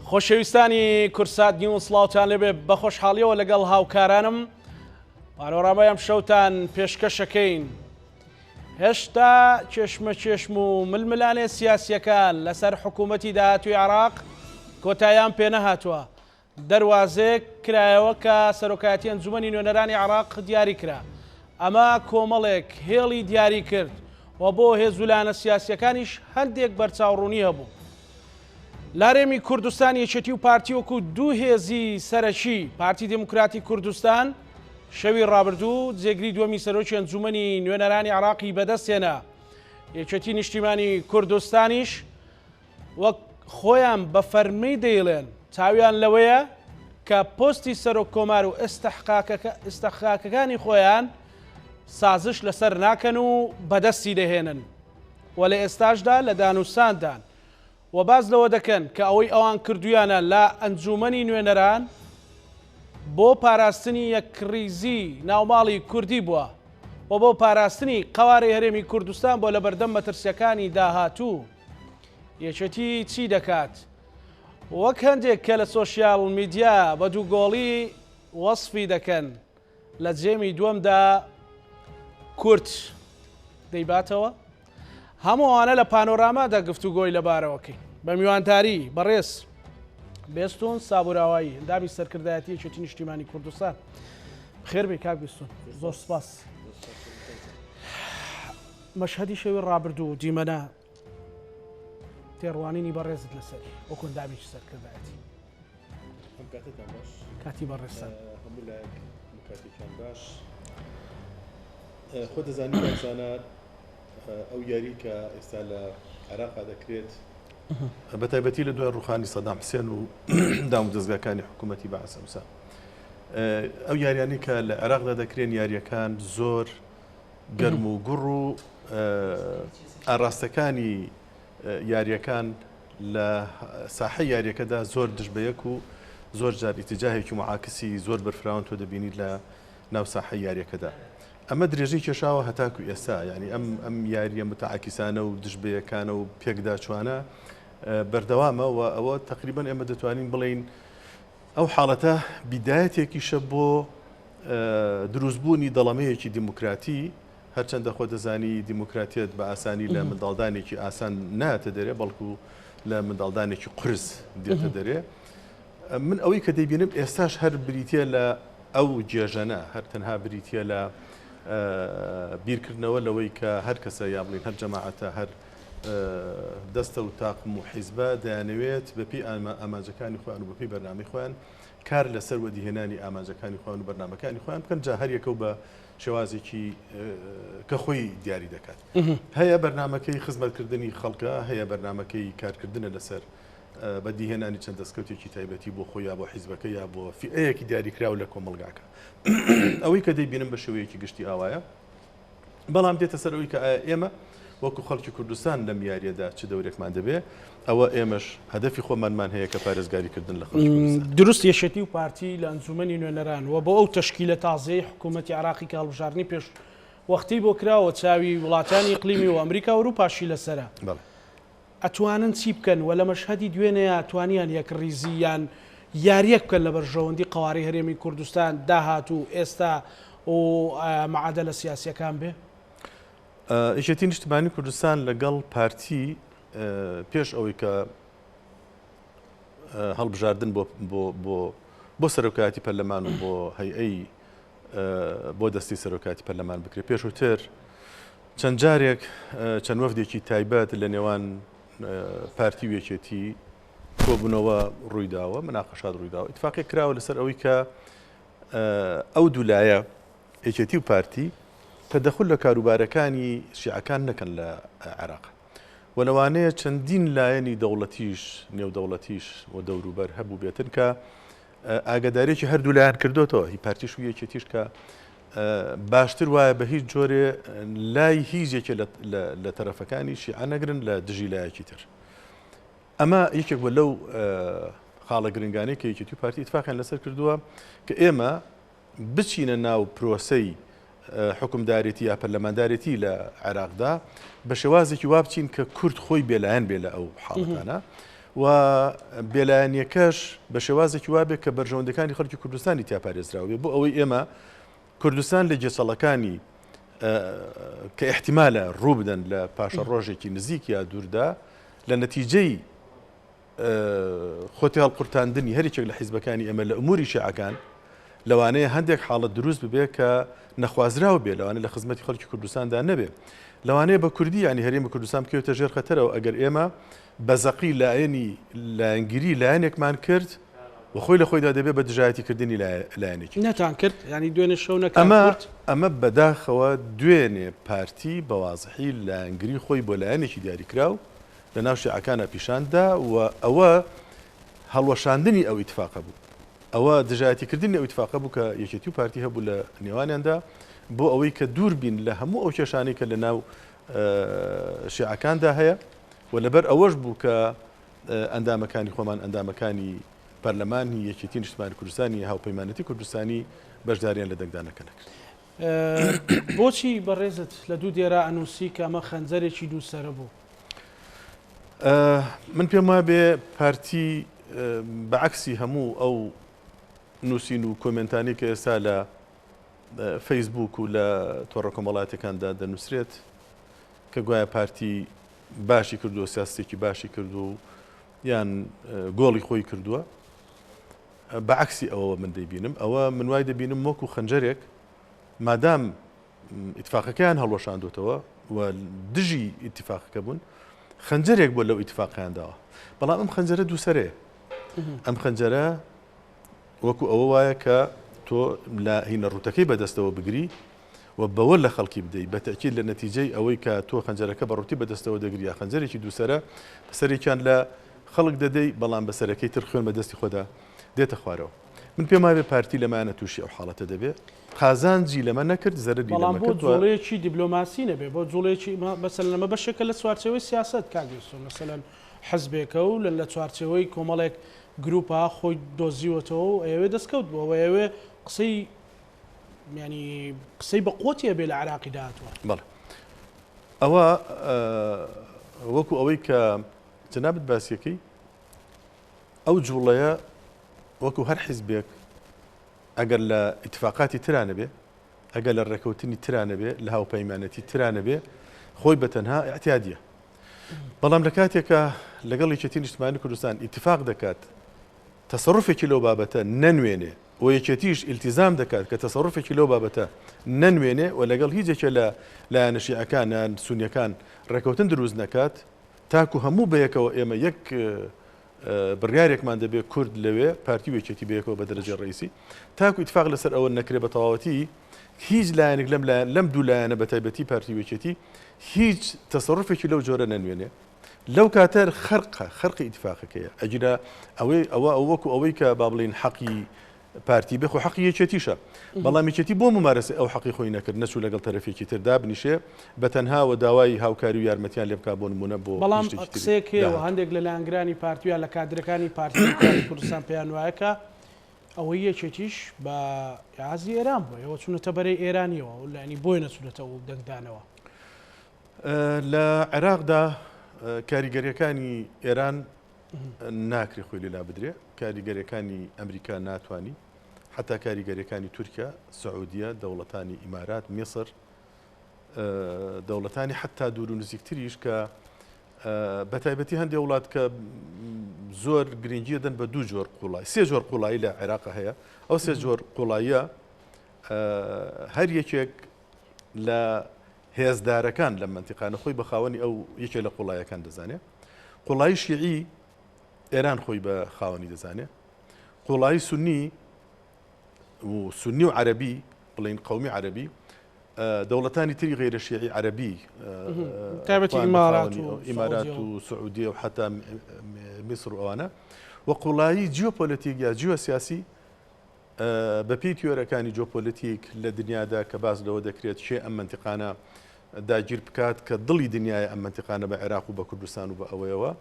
خۆشەویستانی کورسات نیوز سڵاوتان لێبێ بە خۆشحاڵیەوە لەگەڵ هاوکارانم پانۆرامای ئەم شەوتان پێشکەشەکەین. هێشتا کێشمەکێشم و ململانێ سیاسیەکان لەسەر حکوومەتی داهاتوی عراق کۆتایان پێنەهاتووە. دەروازەیەک کرایەوە کە سەرۆکایەتی ئەنجومەنی نوێنەرانی عێراق دیاری کرا. ئەمە کۆمەڵێک هێڵی دیاری کرد و بۆ هێز و لایەنە سیاسییەکانیش هەندێک بەرچاوڕوونی هەبوو. لە هەرێمی کوردستان یەکێتی و پارتی وەکو دوو هێزی سەرەکی پارتی دێموکراتی کوردستان شەوی ڕابردوو جێگری دووەمی سەرۆکی ئەنجومەنی نوێنەرانی عێراقی بەدەستهێنا. یەکێتی نیشتیمانی کوردستانیش وەک خۆیان بە فەرمی دەیڵێن، چاویان لەوەیە کە پۆستی سەرۆک کۆمار و ئیستحقاقەکانی خۆیان سازش لەسەر ناکەن و بەدەستی دەهێنن و لە ئێستاشدا لە دانوساندان و باس لەوە دەکەن کە ئەوەی ئەوان کردویانە لە ئەنجومەنی نوێنەران بۆ پاراستنی یەکڕیزی ناوماڵی کوردی بووە و بۆ پاراستنی قەوارەی هەرێمی کوردستان بۆ لەبەردەم مەترسیەکانی داهاتوو. یەکێتی چی دەکات؟ وەک هەندێک کە لە سۆشیال میدیا بە دووگۆڵی وەسفی دەکەن لە جێمی دووەمدا کورد دەیباتەوە؟ هەموو ئەوانە لە پانۆرامادا گفتوگۆی لەبارەوەکەین بە میوانداری بەڕێز بێستون سابوراوایی ئەندامی سەرکردایەتی یەکێتی نیشتیمانی کوردستان. بخێربێی کاک بێستون، زۆر سپاس. مەشهەدی شەوی ڕابردوو و دیمەنە تێڕوانینی بەڕێزت لەسەری وەکو ئەندامێکی سەرکردایەتی. ئەم کاتەتان باش. کاتی بەڕێزتان. هەموو لایەک هەموو کاتێکیان باش. خۆ دەزانی کاک زانا ئەو یاری کە ئێستا لە عێراقا دەکرێت بە تایبەتی لە دوای ڕوخانی سەدام حسێن و دام و دەزگاکانی حکوومەتی بەعس ئەوسا ئەو یاریانی کە لە عێراقدا دەکرێن یاریەکان زۆر گەرم و گوڕ و ئاراستەکانی یاریەکان لە ساحەی یاریەکەدا زۆر دژ بە یەک و زۆر جار ئیتجاهێکی معاکسی زۆر بەرفراوان تۆ دەبینیت لە ناو ساحەی یاریەکەدا. ئەمە درێژەی کێشاوە هەتاکو ئێستا، یعنی ئەم ئەم یاریە متعاکسانە و دژ بەیەکانە و پێکداچوانە بەردەوامە و ئەوە تقریبا ئێمە دەتوانین بڵێین ئەو حاڵەتە بیدایەتێکیشە بۆ دروستبوونی دەڵەمەیەکی دیموکراتی، هەرچەندە خۆت دەزانی دیموکراتیەت بە ئاسانی لە منداڵدانێکی ئاسان نایەتە دەرێ، بەڵکو لە منداڵدانێکی قورس دێتە دەرێ. من ئەوەی کە دەیبینم ئێستاش هەر بریتیە لە ئەو گێژەنە، هەر تەنها بریتیە لە بیرکردنەوە لەوەی کە هەر کەسە یا بڵین هەر جەماعەتە هەر دەستە و تاقم و حیزبە دەیانەوێت بەپێی ئامانجەکانی خۆیان و بەپێی بەرنامەی خۆیان کار لەسەر وەدیهێنانی ئامانجەکانی خۆیان و بەرنامەکانی خۆیان بکەن، جا هەریەکە و بە شێوازێکی کە خۆی دیاری دەکات. هەیە بەرنامەکەی خزمەتکردنی خەڵکە، هەیە بەرنامەکەی کارکردنە لەسەر بەدیهێنانی چەند دەستکەوتێکی تایبەتی بۆ خۆی یا بۆ حیزبەکە یا بۆ فیئەیەکی دیاریکراو لە کۆمەڵگاکە. ئەوەی کە دەیبینم بە شێوەیەکی گشتی ئاوایە. بەڵام دێتە سەر ئەوەی کە ئایا ئێمە وەکو خەڵکی کوردستان لەم یاریەدا چ دەورێکمان دەبێ، ئەوە ئێمەش هەدەفی خۆمانمان هەیە کە پارێزگاریکردن لە خەڵکی کوردستان. دروست یەکێتی و پارتی لە ئەنجومەنی نوێنەران و بۆ ئەو تەشکیلە تازەیەی حکوومەتی عێراقی کە هەڵبژاردنی پێش وەختی بۆ کراوە چاوی وڵاتانی ئیقلیمی و ئەمریکا و ئەوروپاشی لەسەرە ئەتوانن چی بکەن و لە مەشهەدی دوێنێیا توانیان یەکڕیزی یان یاریەک بکەن لە بەرژەوەندی قەوارەی هەرێمی کوردستان داهاتوو ئێستا و معادەلە سیاسیەکان بێ؟ یەکێتی نیشتمانی کوردستان لەگەڵ پارتی پێش ئەوەی کە هەڵبژاردن بۆ بۆ بۆ بۆ سەرۆکایەتی پەرلەمان و بۆ هەیئەی بۆ دەستی سەرۆکایەتی پەرلەمان بکرێت پێشووتر چەند جارێک چەند وەفدێکی تایبەت لە نێوان پارتی و یەکێتی کۆبوونەوە ڕوویداوە، مناقەشات ڕوویداوە، ئیتفاقێک کراوە لەسەر ئەوەی کە ئەو دوولایە یەکێتی و پارتی تەدەخول لە کاروبارەکانی شیعەکان نەکەن لە عێراق و لەوانەیە چەندین لایەنی دەوڵەتیش نێودەوڵەتیش و دەوروبەر هەبوو بێتن کە ئاگادارێکی هەردوو لایان کردۆتەوە هی پارتیش و یەکێتیش کە باشتر وایە بە هیچ جۆرێ لای هیچ یەکێ لە تەرەفەکانی شیعە نەگرن لە دژی لایەکی تر. ئەمە یەکێک بووە لەو خاڵە گرنگانەی کە یەکێتی و پارتی ئیتفاقیان لەسەر کردووە کە ئێمە بچینە ناو پرۆسەی حکومدارێتی یا پەرلەماندارێتی لە عێراقدا بە شێوازێکی وا بچین کە کورد خۆی بێلایەن بێ لە ئەو حاڵەتانە. و بێلایەنیەکەش بە شێوازێکی وابێ کە بەرژەوەندەکانی خەڵکی کوردستانی تیا پارێزراو بێ بۆ ئەوەی ئێمە کوردستان لە گێچەڵەکانی کە ئیحتیمالە ڕوو بدەن لە پاشە ڕۆژێکی نزیک یا دووردا لە نەتیجەی خۆ تێهەڵقورتاندنی هەریەکێک لە حیزبەکانی ئێمە لە ئوموری شیعەکان، لەوانەیە هەندێک حاڵەت دروست ببێ کە نەخوازراو بێ، لەوانەیە لە خزمەتی خەڵکی کوردستاندا نەبێ. لەوانەیە بە کوردی یانی هەرێمی کوردستان بکەوێتە ژێر خەتەرەوە ئەگەر ئێمە بە زەقی لایەنی لایەنگری لایەنێکمان کرد و خۆی لە خۆیدا دەبێ بە دژایەتی کردنی لایەنێکی تر. نەتان کرد؟ یانی دوێنێ شەو نەکرا ئەمە کورد؟ ئەمە بەداخەوە دوێنێ پارتی بە وازحی لایەنگری خۆی بۆ لایەنێکی دیاریکراو لە ناو شیعەکانا پیشان دا و ئەوە هەڵوەشاندنی ئەو ئیتفاقە بوو. ئەوە دژایەتی کردنی ئەو ئیتفاقە بوو کە یەکێتی و پارتی هەبوو لە نێوانیاندا بۆ ئەوەی کە دوور بین لە هەموو ئەو کێشانەی کە لە ناو شیعەکاندا هەیە و لەبەر ئەوەش بوو کە ئەندامەکانی خۆمان ئەندامەکانی پەرلەمانی یەکێتی نیشتمانی کوردستانی هاوپەیمانەتی کوردستانی بەشداریان لە دەنگدانەکە نەکرد. بۆچی بەڕێزت لە دوو دێرا ئەنووسی کە ئەمە خەنجەرێکی دوو سەرە بوو؟ من پێم وابێ پارتی بە عەکسی هەموو ئەو نووسین و کۆمێنتانی کە ئێستا لە فەیسبوک و لە تۆڕە کۆمەڵاتەکاندا دەنووسرێت کە گوایە پارتی باشی کردووە سیاستێکی باشی کردو و یان گۆڵی خۆی کردووە بە عەکسی ئەوەوە من دەیبینم ئەوە من وای دەبینم وەکو خەنجەرێک مادام ئیتفاقەکەیان هەڵوەشاندوتەوە و دژی ئیتفاقەکە بوون خەنجەرێک بۆ لەو ئیتفاقیان داوە بەڵام ئەم خەنجەرە دووسەرەیە ئەم خەنجەرە وەکو ئەوە وایە کە تۆ لە هینە ڕوتەکەی بەدەستەوە بگری و بەوە لە خەڵکی بدەیت بە تەکیل لە نەتیجەی ئەوەی کە تۆ خەنجەرەکە بە ڕوتی بەدەستەوە دەگری یا خەنجەرێکی دووسەرە سەرێکیان لە خەڵک دەدەی بەڵام بەسەرەکەی تر خوێن بەدەستی خۆدا دێتە خوارەوە من پێم وابێ پارتی لەمانە تووشی ئەو حاڵەتە دەبێ قازانجی لەمە نەکرد زەرەری بەڵام لەمە بۆ کرد و. جوڵەیەکی دیبلۆماسی نەبێ بۆ جوڵەیەکی مەسەلەن ئەمە بەشێکە لە چوارچێوەی سیاسەت کاک یوسف مەسەلەن حزبێکە و لە لە چوارچێوەی کۆمەڵێک گروپا خۆی دۆزیوەتەوە و ئەیەوێ دەستکەوت بووە و ئەیەوێ قسەی یانی قسەی بە قوتی هەبێ لە عێراقی داهاتووە. بەڵێ ئەوە وەکو ئەوەی کە جەنابت باسیەکەی ئەو جوڵەیە وەکو هەر حیزبێک ئەگەر لە ئیتفاقاتی ترا نەبێ، ئەگەر لە ڕێکەوتنی ترا نەبێ، لە هاوپەیمانەتی ترا نەبێ، خۆی بە تەنها ئیعتیادیە. بەڵام لە کاتێکا لەگەڵ یەکێتی نیشتمانی کوردستان ئیتفاق دەکات تەسەروفێکی لەو بابەتە نەنوێنێ و یەکێتیش ئیلتیزام دەکات کە تەسەروفێکی لەو بابەتە نەنوێنێ و لەگەڵ هیچ یەکێ لە لایەنە شیعەکان یان سونیەکان ڕێکەوتن دروست نەکات تاکو هەموو بەیەکەوە ئێمە یەک بڕیارێکمان دەبێت کورد لەوێ پارتی و یەکێتی بەیەکەوە بە دەرەجەی ڕئیسی تاکو ئیتفاق لەسەر ئەوە نەکرێ بە تەواوەتی هیچ لایەنێک لەم لایەن لەم دوو لایەنە بە تایبەتی پارتی و یەکێتی هیچ تەسەڕفێکی لەو جۆرە نەنوێنێ لەو کاتە خەرقە خەرقی ئیتفاقەکەیە ئەگینا ئەوەی ئەوە ئەو وەکو ئەوەی کە با بڵین حەقی پارتی بێ خۆ حەقی یەکێتیشە بەڵام یەکێتی بۆ ممارەسەی ئەو حەقی خۆی نەکرد نەچوو لەگەڵ تەرەفێکی تر دابنیشێ بە تەنها و داوای هاوکاری و یارمەتیان لێ بکا بۆ نموونە بۆ بەڵام شتێکی تری قسەیەک هەیە و داهاتوو. هەندێک لە لایەنگرانی پارتی یا لە کادرەکانی پارتی دیموکراتی کوردستان پێیان وایە کە ئەوەی یەکێتیش بە ئیعازی ئێران بووە ئێوە چوونەتە بەرەی ئێرانیەوە و لانی بۆیە نەچوونەتە ئەو دەنگدانەوە. لە عێراقدا کاریگەریەکانی ئێران ناکرێ خۆی لێ لابدرێ، کاریگەریەکانی ئەمریکا ناتوانی، حەتا کاریگەریەکانی تورکیا، سعودیە، دەوڵەتانی ئیمارات، میسر، دەوڵەتانی حەتا دوور و نزیکتریش کە بە تایبەتی هەندێک وڵات کە زۆر گرنگی دەن بە دوو جۆر قوڵایی سێ جۆر قوڵایی لە عێراق هەیە ئەو سێ جۆر قوڵاییە هەر یەکێک لە هێزدارەکان لەم مەنتیقانە خۆی بە خاوەنی ئەو یەکێ لە قوڵایەکان دەزانێ. قوڵایی شیعی ئێران خۆی بە خاوەنی دەزانێ. قوڵایی سونی و سونی و عەرەبی بڵین قومی عەرەبی دەوڵەتانی تری غیرە شیعی عەرەبی تایبەتی ئیمارات و ئیمارات و سعودیە و حتا میسر و ئەوانە و قوڵایی جیۆپۆلەتیک یا جیۆسیاسی بەپێی تیۆرەکانی جۆپۆلیتیک لە دنیادا کە باس لەوە دەکرێت کێ ئەم مەنتیقانە داگیر بکات کە دڵی دنیایە ئەم مەنتیقانە بە عێراق و بە کوردستان و بە ئەوەیەوە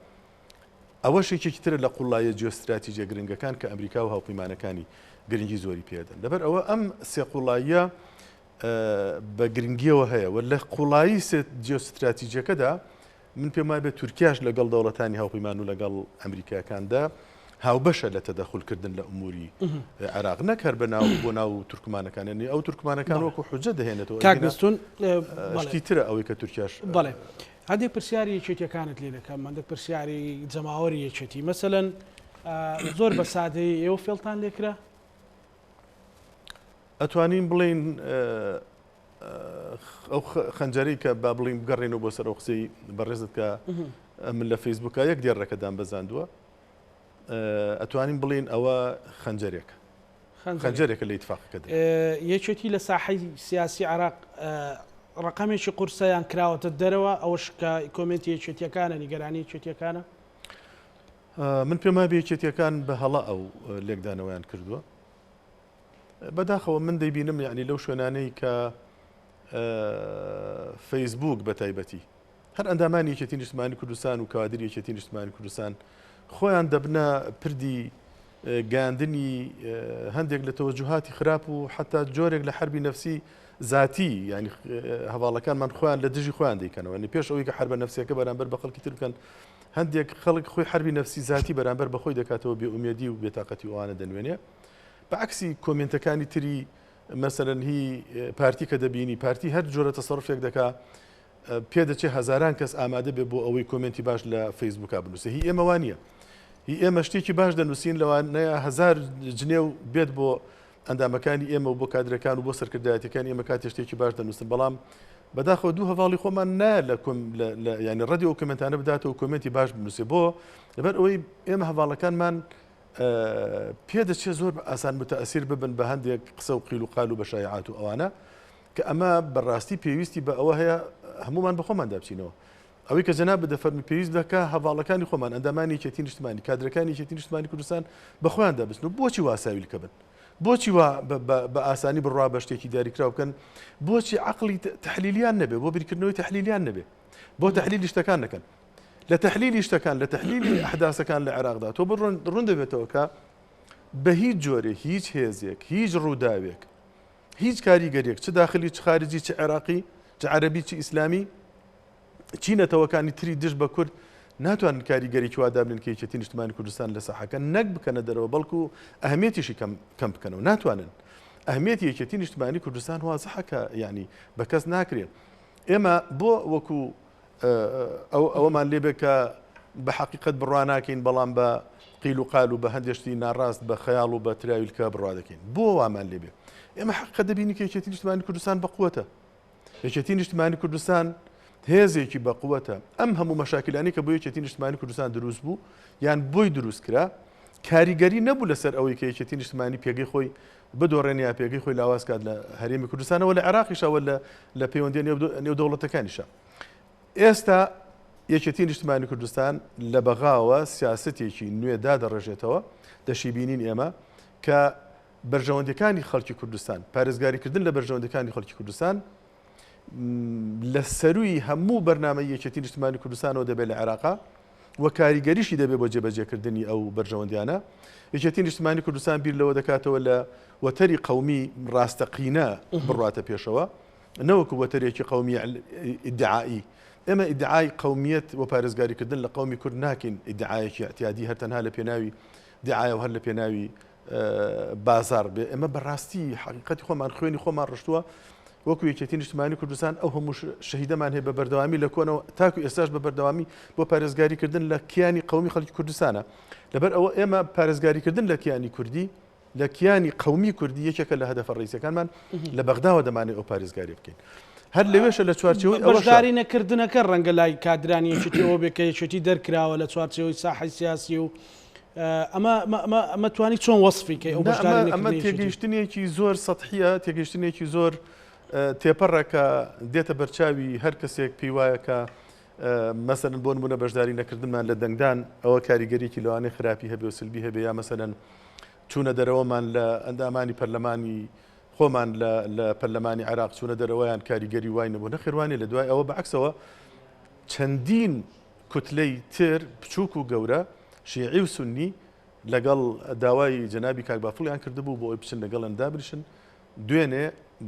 ئەوەش یەکێکی ترە لە قوڵاییە جیۆستراتیجیە گرنگەکان کە ئەمریکا و هاوپەیمانەکانی گرنگی زۆری پێدەن لەبەر ئەوە ئەم سێ قوڵاییە بە گرنگیەوە هەیە و لە قوڵایی سێ جیۆستراتیجیەکەدا. من پێم وایە تورکیاش لەگەڵ دەوڵەتانی هاوپەیمان و لەگەڵ ئەمریکاکاندا هاوبەشە لە تەدەخولکردن لە ئوموری عێراق نەک هەر بە ناو بۆ ناو تورکمانەکان یعنی ئەو تورکمانەکان وەکو حجە دەهێنێتەوە کاک بێستون شتی ترە ئەوەی کە تورکیاش بەڵێ هەندێک پرسیاری یەکێتیەکانت لێ دەکەم هەندێک پرسیاری جەماوەری یەکێتی مەسەلەن زۆر بە سادەیی ئێوە فێڵتان لێکرا؟ ئەتوانین بڵێین ئەو خەنجەرەی کە با بڵین بگەڕێنەوە بۆ سەر ئەو قسەی بەڕێزت کە من لە فەیسبووکە یەک دێڕەکە دامبەزاندووە ئەتوانین بڵین ئەوە خەنجەرێکە خەنجەرێکە لە ئیتفاقەکە درا. یەکێتی لە ساحەی سیاسی عێراق ڕەقەمێکی قورسە یان کراوەتە دەرەوە ئەوەش کە کۆمێنتی یەکێتیەکانە نیگەرانی یەکێتیەکانە؟ من پێم وایە یەکێتیەکان بە هەڵە ئەو لێکدانەوەیان کردووە. بەداخەوە من دەیبینم یعنی لەو شوێنانەی کە فەیسبوک بە تایبەتی هەر ئەندامانی یەکێتی نیشتمانی کوردستان و کادری یەکێتی نیشتمانی کوردستان خۆیان دەبنە پردی گەیاندنی هەندێک لە تەوەجوهاتی خراپ و حتا جۆرێک لە حربی نەفسی زاتی ینی هەواڵەکانمان خۆیان لە دژی خۆیان دەیکەنەوە ینی پێش ئەوەی کە حربە نەفسیەکە بەرامبەر بە خەڵکی تر بکەن هەندێک خەڵک خۆی حربی نەفسی زاتی بەرامبەر بەخۆی دەکاتەوە بێ ئومێدی و بێتاقەتی ئەوانە دەنوێنێ بە عەکسی کۆمێنتەکانی تری مەسەلەن هی پارتی کە دەبینی پارتی هەر جۆرە تەسەڕفێک دەکا پێدەچێ هەزاران کەس ئامادە بێ بۆ ئەوەی کۆمێنتی باش لە فەیسبووکا بنووسێ هی ئێمە وا نییە هی ئێمە شتێکی باش دەنووسین لەوانەیە هەزار جنێو بێت بۆ ئەندامەکانی ئێمە و بۆ کادرەکان و بۆ سەرکردایەتەکانی ئێمە کاتێ شتێکی باش دەنووسن بەڵام بەداخەوە دوو هەواڵی خۆمان نایە لە کۆم ینی ڕەدی ئەو کۆمنتانە بداتەوە کۆمنتی باش بنووسێ بۆ لەبەر ئەوەی ئێمە هەواڵەکانمان پێدەچێ زۆر بە ئاسان متەئسیر ببن بە هەندێک قسە و قیل و قال و بە شایعات و ئەوانە کە ئەمە بەڕاستی پێویستی بە ئەوە هەیە هەمومان بە خۆماندا بچینەوە ئەوەی کە جەنابت دەفەرمی پێویست دەکا هەواڵەکانی خۆمان ئەندامانی یەکێتی نیشتمانی کادرەکانی یەکێتی نیشتمانی کوردستان بە خۆیاندا بچن و بۆچی وا ساویلکە بن بۆچی وا بە ئاسانی بڕوا بە شتێکی دیاریکراو بکەن بۆچی عقلی تحلیلیان نەبێ بۆ بیرکردنەوەی تحلیلیان نەبێ بۆ تحلیلی شتەکان نەکەن لە تحلیلی شتەکان لە تحلیلی ئەحداسەکان لە عێراقدا تۆ بڕون ڕوون دەبێتەوە کە بە هیچ جۆرێک هیچ هێزێک هیچ ڕووداوێک هیچ کاریگەریەک چ داخلی چ خارجی چ عێراقی چ عەرەبی چ ئیسلامی چی نەتەوەکانی تری دژ بە کورد ناتوانن کاریگەریی وا دابنێن کە یەکێتی نیشتمانی کوردستان لە ساحەکە نەک بکەنە دەرەوە بەڵکو ئەهمیەتیشی کەم کەم بکەنەوە ناتوانن ئەهمیەتی یەکێتی نیشتمانی کوردستان وازحە کە یعنی بە کەس ناکرێت ئێمە بۆ وەکو ئەو ئەوەمان لێبێ کە بە حەقیقەت بڕوا ناکەین بەڵام بە قیل و قال و بە هەندێک شتی ناڕاست بە خەیاڵ و بە تراویلکە بڕوا دەکەین بۆ وامان لێبێ ئێمە حەقیقەت دەبینی کە یەکێتی نیشتمانی کوردستان بە قوتە یەکێتی نیشتمانی کوردستان هێزێکی بە قوتە ئەم هەموو مەشاکلانی کە بۆ یەکێتی نیشتمانی کوردستان دروست بوو یان بۆی دروست کرا کاریگەری نەبوو لەسەر ئەوەی کە یەکێتی نیشتمانی پێگەی خۆی بدۆڕێنێ یا پێگەی خۆی لاواز کات لە هەرێمی کوردستانەوە لە عێراقیشەوە لە پەیوەندیە نێودەوڵەتەکانیشە. ئێستا یەکێتی نیشتمانی کوردستان لە بەغاوە سیاسەتێکی نوێ دادەڕێژێتەوە، دەشیبینین ئێمە کە بەرژەوەندیەکانی خەڵکی کوردستان، پارێزگاریکردن لە بەرژەوەندیەکانی خەڵکی کوردستان لە سەرووی هەموو بەرنامەی یەکێتی نیشتمانی کوردستانەوە دەبێت لە عێراقا و کاریگەریشی دەبێت بۆ جێبەجێکردنی ئەو بەرژەوەندیانە. یەکێتی نیشتمانی کوردستان بیر لەوە دەکاتەوە لە وەتەری قەومی ڕاستەقینە بڕواتە پێشەوە، نەوەکو وەتەرێکی قەومی ئیدعائی. ئێمە ئیدعای قەومیەت و پارێزگاریکردن لە قەومی کورد ناکەین، ئیدعایەکی ئیعتیادی هەر تەنها لە پێناوی دعایە و هەر لە پێناوی بازاڕ بێ. ئێمە بەڕاستی حەقیقەتی خۆمان خوێنی خۆمان ڕشتووە وەکو یەکێتی نیشتمانی کوردستان ئەو هەموو شەهیدەمان هەیە بە بەردەوامی لە کۆنەوە تاکو ئێستاش بە بەردەوامی بۆ پارێزگاریکردن لە کیانی قەومی خەڵکی کوردستانە. لەبەر ئەوە ئێمە پارێزگاریکردن لە کیانی کوردی لە کیانی قەومی کوردی یەکێکە لە هەدەفە ڕئیسیەکانمان لە بەغداوە دەمانەوێت ئەو پارێزگاریە بکەین. هەر لەوێشە لە چوارچێوەی ئەوەشە. بەشداری نەکردنەکە ڕەنگە لای کادرانی یەکێتی ئەوە بێت کە یەکێتی دەرکراوە لە چوارچێوەی ساحەی سیاسی و ئەمە ئەمە توانی چۆن وەسفی کەی ئەو بەشداری نەکردنەی یەکێتی؟ ئەمە تێگەیشتنێکی زۆر سەتحیە، تێگەیشتنێکی زۆر تێپەڕە کە دێتە بەرچاوی هەر کەسێک پێی وایە کە مەسەلەن بۆ نمونە بەشداری نەکردنمان لە دەنگدان ئەوە کاریگەریی لەوانەیە خراپی هەبێ و سلبی هەبێ یا مەسەلەن چوونە دەرەوەمان لە ئەندامانی پەرلەمانی خۆمان لە پەرلەمانی عێراق چوونە دەرەوەیان کاریگەری وای نەبوو نەخێر وانە لە دوای ئەوە بەعکسەوە چەندین کوتلەی تر بچووک و گەورە شیعی و سنی لەگەڵ داوای جەنابی کاک بافڵیان کردبوو بۆ ئەوەی بچن لەگەڵیان دابنیشن دوێنێ.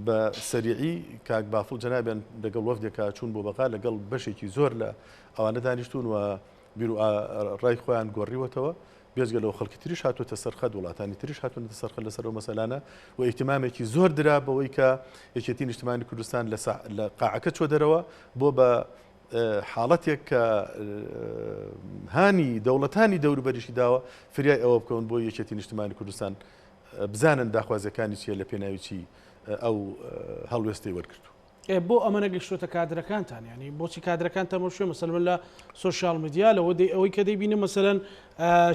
بە سەریعی کاک بافڵ جەنابیان لەگەڵ وەفدێکا چوون بۆ بەغا لەگەڵ بەشێکی زۆر لە ئەوانە دانیشتوون و بیر و ڕای خۆیان گۆڕیوەتەوە. بێجگە لەوە خەڵکی تریش هاتووەتە سەر خەت، وڵاتانی تریش هاتوونەتە سەر خەت لەسەر ئەو مەسەلانە و ئیهتیمامێکی زۆر درا بەوەی کە یەکێتی نیشتمانی کوردستان لە لە قاعەکە چووە دەرەوە بۆ بە حاڵەتێک کە هانی دەوڵەتانی دەوروبەریشی داوە فریای ئەوە بکەون بۆ یەکێتی نیشتمانی کوردستان بزانن داخوازیەکانی چیە لە پێناوی چی ئەو هەڵوێستەی وەرگرتوو. ئێ بۆ ئەمە نەگەشتۆتە کادرەکانتان یانی بۆچی کادرەکان تەمەشێ مەسەلەن من لە social media لەوە دەی ئەوەی کە دەیبینم مەسەلەن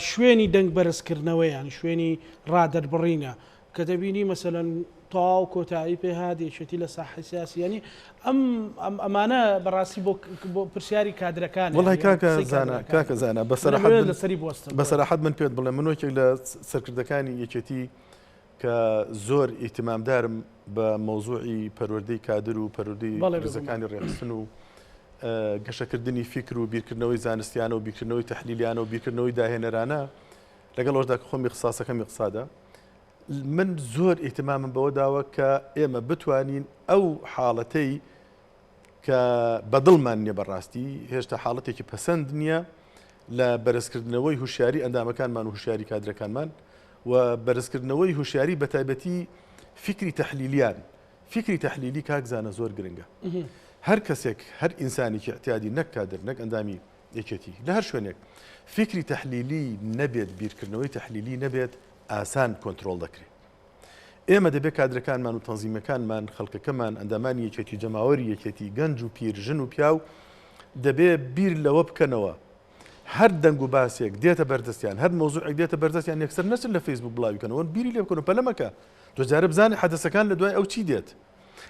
شوێنی دەنگ بەرزکردنەوە یان شوێنی ڕادەربڕینە کە دەبینی مەسەلەن تەواو کۆتایی پێ هات یەکێتی لە ساحەی سیاسی یانی ئەم ئەم ئەمانە بەڕاستی بۆ بۆ پرسیاری کادرەکان وڵی کاکە زانا کاکە زانا بەسەرحەت لەسەری بوەستم بەسەرحەت من پێت بڵێم من وەکێک لە سەرکردەکانی یەکێتی کە زۆر ئیهتمامدارم بە مەوزوعی پەروەردەی کادر و پەروەردەی ڕیزەکانی ڕێکخستن و گەشەکردنی فیکر و بیرکردنەوەی زانستیانە و بیرکردنەوەی تەحلیلیانە و بیرکردنەوەی داهێنەرانە لەگەڵ ئەوەشدا کە خۆم ئیختصاسەکەم ئیقتصادە من زۆر ئیهتمامم بەوە داوە کە ئێمە بتوانین ئەو حاڵەتەی کە بەدڵمان نییە بەڕاستی هێشتا حاڵەتێکی پەسەند نییە لە بەرزکردنەوەی هوشیاری ئەندامەکانمان و هوشیاری کادرەکانمان و بەرزکردنەوەی هوشیاری بەتایبەتی فیکری تەحلیلیان فیکری تەحلیلی کاک زانە زۆر گرنگە هەر کەسێک هەر ئینسانێکی اعتیادی نەک کادر نەک ئەندامی یەکێتی لە هەر شوێنێک فیکری تەحلیلی نەبێت بیرکردنەوەی تەحلیلی نەبێت ئاسان کۆنترۆڵ دەکرێت ئێمە دەبێت کادرەکانمان و تەنزیمەکانمان، خەڵکەکەمان، ئەندامانی یەکێتی، جەماوەری یەکێتی، گەنج و پیر، ژن و پیاو دەبێ بیر لەوە بکەنەوە هەر دەنگ و باسێک دێتە بەردەستیان، هەر مەوزوعێک دێتە بەردەستیان یەکسەر نەچن لە فەیسبوک بڵاوی کەنەوە، بیری لێ بکەنەوە، پەلە مەکە تۆ جارێ بزانە حەدەسەکان لە دوای ئەو چی دێت.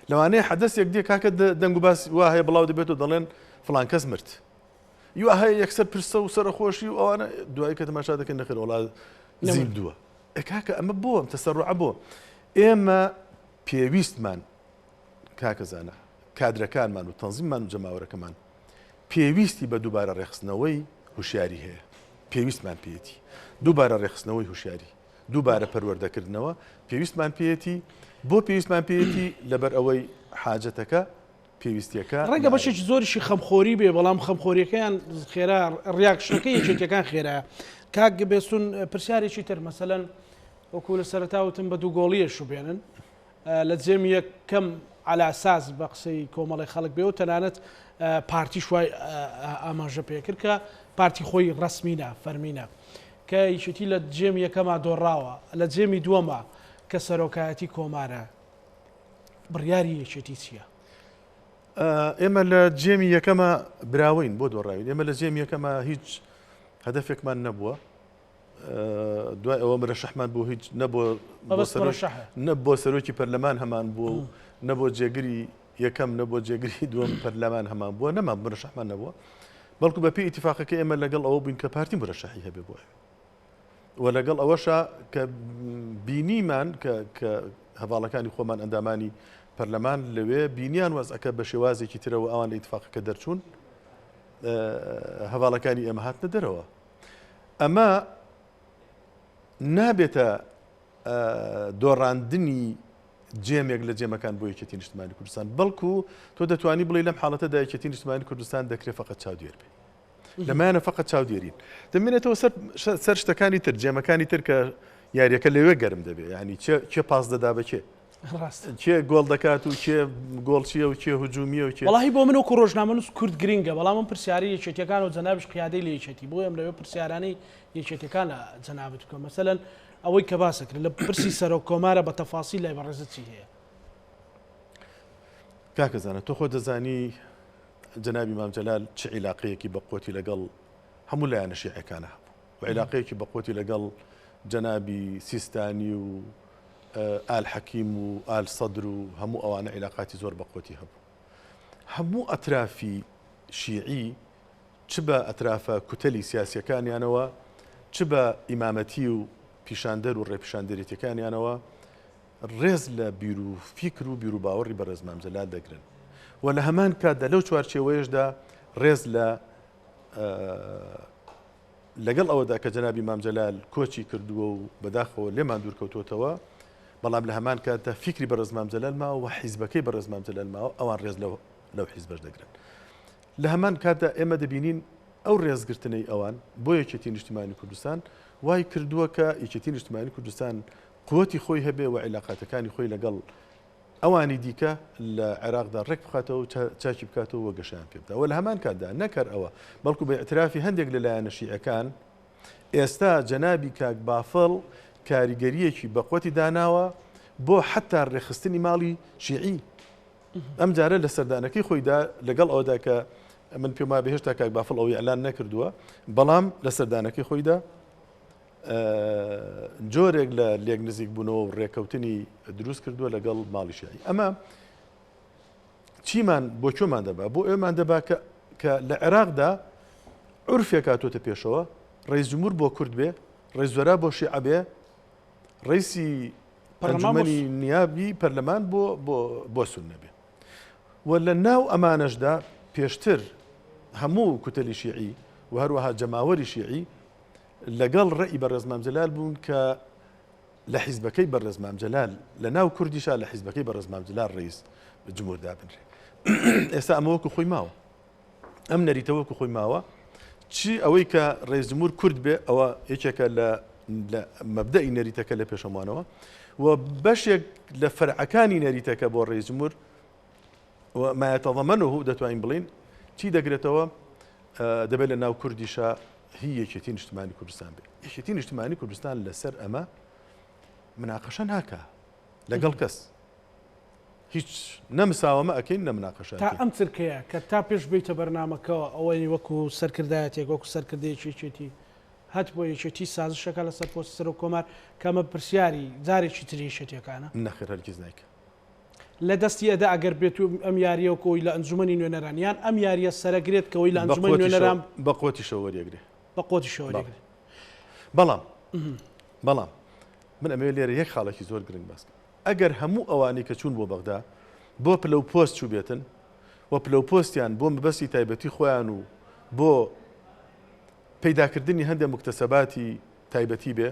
لەوانەیە حەدەسێک دێ کاکە دەنگ و باس وا هەیە بڵاو دەبێت و دەڵێن فڵان کەس مرد. وا هەیە یەکسەر پرسە و سەرەخۆشی و ئەوانە دوایی کە تەماشا دەکەن نەخێر وەڵا زیندووە. ئێ کاکە ئەمە بۆ ئەم تەسەروعە بۆ؟ ئێمە پێویستمان کاکە زانا کادرەکانمان و تەنزیممان و جەماوەرەکەمان پێویستی بە دووبارە ڕێکخستنەوەی هوشیاری هەیە پێویستمان پێیەتی دووبارە ڕێکخستنەوەی هوشیاری دووبارە پەروەردەکردنەوە پێویستمان پێیەتی بۆ پێویستمان پێیەتی لەبەر ئەوەی حاجەتەکە پێویستیەکە ڕەنگە بەشێکی زۆریشی خەمخۆری بێ بەڵام خەمخۆریەکەیان خێرا reaction ەکەی یەکێتیەکان خێرایە کاک بێستون پرسیارێکی تر مەسەلەن وەکو لە سەرەتا وتم بە دوو گۆڵیە شوبێنن لە جێم یەکەم عەلاساس بە قسەی کۆمەڵی خەڵک بێ و تەنانەت پارتی شوای ئاماژە پێکرد کە پارتی خۆی ڕسمینە فەرمینە کە یەکێتی لە جێم یەکەما دۆڕاوە لە جێمی دووەما کە سەرۆکایەتی کۆمارە بڕیاری یەکێتی چییە؟ ئێمە لە جێمی یەکەمە براوەین بۆ دۆڕاوین ئێمە لە جێمی یەکەمە هیچ هەدەفێکمان نەبووە دوای ئەوە مرەشەحمان بۆ هیچ نەبوو نە بۆ سەرۆکی پەرلەمان هەمان بوو و نە بۆ جێگری یەکەم نە بۆ جێگری دووەم پەرلەمان هەمان بووە نەما مرەشەحمان نەبووە بەڵکو بە پێی ئیتفاقەکە ئێمە لەگەڵ ئەوە بووین کە پارتی مرەشەحی هەبێ بۆ ئەوێ و لەگەڵ ئەوەشا کە بینیمان کە کە هەڤاڵەکانی خۆمان ئەندامانی پەرلەمان لەوێ بینیان وەزعەکە بە شێوازێکی ترەوە ئەوان لە ئیتفاقەکە دەرچوون هەڤاڵەکانی ئێمە هاتنە دەرەوە ئەمە نابێتە دۆڕاندنی جێمێک لە جێمەکان بۆ یەکێتی نیشتمانی کوردستان بەڵکو تۆ دەتوانی بڵێ لەم حاڵەتەدا یەکێتی نیشتمانی کوردستان دەکرێت فقط چاودێر بێ لەمایانە فقط چاودێرین دەمێنێتەوە سەر سەر شتەکانی تر جێمەکانی تر کە یاریەکە لەوێ گەرم دەبێ ینی کێ پاس دەدا بە کێ کێ گۆڵ دەکات و کێ گۆڵچیە و کێ هجومیە و کێ وەڵاهی بۆ من وەکو ڕۆژنامەنووس کورد گرنگە بەڵام من پرسیاری یەکێتیەکان و جەنابیش قیادەی لە یەکێتی بۆیە ئەم لەوێ پرسیارانەی یەکێتیەکان لە جەنابت بکەم مەسەلەن ئەوەی کە باسە کرد لە پرسی سەرۆک کۆمارە بە تەفاسیل لای بەڕێزت چی هەیە؟ کاکە زانا تۆ خۆت دەزانی جەنابی مام جەلال چ عیلاقەیەکی بە قوتی لەگەڵ هەموو لایەنە شیعەکانە هەبوو و عیلاقەیەکی بە قوتی لەگەڵ جەنابی سیستانی و ئال حەکیم و ئال سەدر و هەموو ئەوانە عیلاقاتی زۆر بە قوتی هەبوو. هەموو ئەترافی شیعی چ بە ئەترافە کوتەلی سیاسیەکانیانەوە چ بە ئیمامەتی و پیشاندەر و ڕێپیشاندەرێتیەکانیانەوە ڕێز لە بیر و فیکر و بیروباوەڕی بەڕێز مام جەلال دەگرن و لە هەمان کاتدا لەو چوارچێوەیەشدا ڕێز لە لەگەڵ ئەوەدا کە جەنابی مام جەلال کۆچی کردووە و بەداخەوە لێمان دوورکەوتووەتەوە، بەڵام لە هەمان کاتدا فیکری بەڕێز مام جەلال ماوە و حیزبەکەی بەڕێز مام جەلال ماوە، ئەوان ڕێز لەو لەو حیزبەش دەگرن. لە هەمان کاتدا ئێمە دەبینین ئەو ڕێزگرتنەی ئەوان بۆ یەکێتی نیشتمانی کوردستان وای کردووە کە یەکێتی نیشتمانی کوردستان قوتی خۆی هەبێ و عیلاقاتەکانی خۆی لەگەڵ ئەوانی دیکە لە عێراقدا ڕێک بخاتەوە و چاکی بکاتەوە و گەشەیان پێ بدا و لە هەمان کاتدا نەک هەر ئەوە بەڵکو بە ئیعترافی هەندێک لە لایەنە شیعەکان ئێستا جەنابی کاک بافڵ کاریگەرییەکی بەقوەتی داناوە بۆ حەتا ڕێکخستنی ماڵی شیعی. ئەم جارە لە سەردانەکەی خۆیدا لەگەڵ ئەوەدا کە من پێم وابێ هێشتا کاک بافڵ ئەوەی ئیعلان نەکردووە، بەڵام لە سەردانەکەی خۆیدا جۆرێک لە لێک نزیک بوونەوە و ڕێکەوتنی دروست کردووە لەگەڵ ماڵی شیعی. ئەمە چیمان بۆ کوێمان دەبا؟ بۆ ئەوێمان دەبا کە کە لە عێراقدا عورفێک هاتۆتە پێشەوە، ڕەئیس جمهور بۆ کورد بێ، ڕەئیس وزەرا بۆ شیعە بێ، ڕەئیسی ئەنجومەنی نیابی پەرلەمان بۆ بۆ بۆ سوننە بێ. و لە ناو ئەمانەشدا پێشتر هەموو کوتەلی شیعی و هەروەها جەماوەری شیعی لەگەڵ ڕەئی بەڕێز مام جەلال بوون کە لە حیزبەکەی بەڕێز مام جەلال لە ناو کوردیشا لە حیزبەکەی بەڕێز مام جەلال ڕەئیس جمهور دابنرێ. ئێستا ئەمە وەکو خۆی ماوە. ئەم نەریتە وەکو خۆی ماوە. چی ئەوەی کە ڕەئیس جمهور کورد بێ ئەوە یەکێکە لە لە مەبدەئی نەریتەکە لە پێشەمانەوە و بەشێک لە فەرعەکانی نەریتەکە بۆ ڕەئیس جمهور و ما يتضمنه دەتوانین بڵین چی دەگرێتەوە دەبێت لە ناو کوردیشا هی یەکێتی نیشتمانی کوردستان بێ. یەکێتی نیشتمانی کوردستان لەسەر ئەمە مناقەشە ناکا لەگەڵ کەس. هیچ نە مساوەمە ئەکەین نە مناقەشە تا ئەم چرکەیە کە تا پێش بێیتە بەرنامەکەوە ئەوەی وەکو سەرکردایەتێک وەکو سەرکردەیەکی یەکێتی هەت بۆ یەکێتی سازشەکە لەسەر پۆستی سەرۆک کۆمار کە ئەمە پرسیاری جارێکی تری یەکێتیەکانە؟ نەخێر هەرگیز نایکا. لە دەستی ئەدا ئەگەر بێت و ئەم یارییە وەکو ئەوی لە ئەنجومەنی نوێنەران یان ئەم یارییە سەرەگرێت کە ئەوی لە ئەنجومەنی نوێنەران بە قوتیشەوە وەریەگرێ. بە قوتیشەوە وەریەگرێ. بەڵام بەڵام من ئەمەوێت لێرە یەک خاڵێکی زۆر گرنگ باس بکەم. ئەگەر هەموو ئەوانەی کە چوون بۆ بەغدا بۆ پلە و پۆست چووبێتن و پلە و پۆستیان بۆ مەبەستی تایبەتی خۆیان و بۆ پەیداکردنی هەندێک موکتەسەباتی تایبەتی بێ،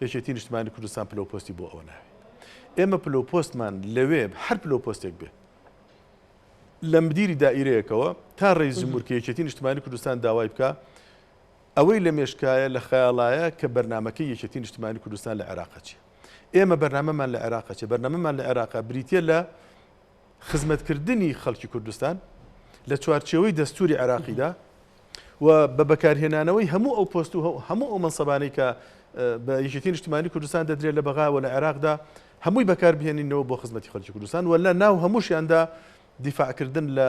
یەکێتی نیشتمانی کوردستان پلە و پۆستی بۆ ئەوە ناوێ. ئێمە پلە و پۆستمان لەوێ هەر پلە و پۆستێک بێ لە مدیری دائیرەیەکەوە تا ڕەئیس جمهور کە یەکێتی نیشتمانی کوردستان داوای بکا ئەوەی لە مێشکایە لە خەیاڵایە کە بەرنامەکەی یەکێتی نیشتمانی کوردستان لە عێراقا چیە. ئێمە بەرنامەمان لە عێراقا چیە؟ بەرنامەمان لە عێراقا بریتیە لە خزمەتکردنی خەڵکی کوردستان لە چوارچێوەی دەستوری عێراقیدا و بە بەکارهێنانەوەی هەموو ئەو پۆست و هەموو ئەو مەنسەبانەی کە بە یەکێتی نیشتمانی کوردستان دەدرێت لە بەغا و لە عێراقدا هەمووی بەکاربهێنینەوە بۆ خزمەتی خەڵکی کوردستان و لە ناو هەمووشیاندا دیفاعکردن لە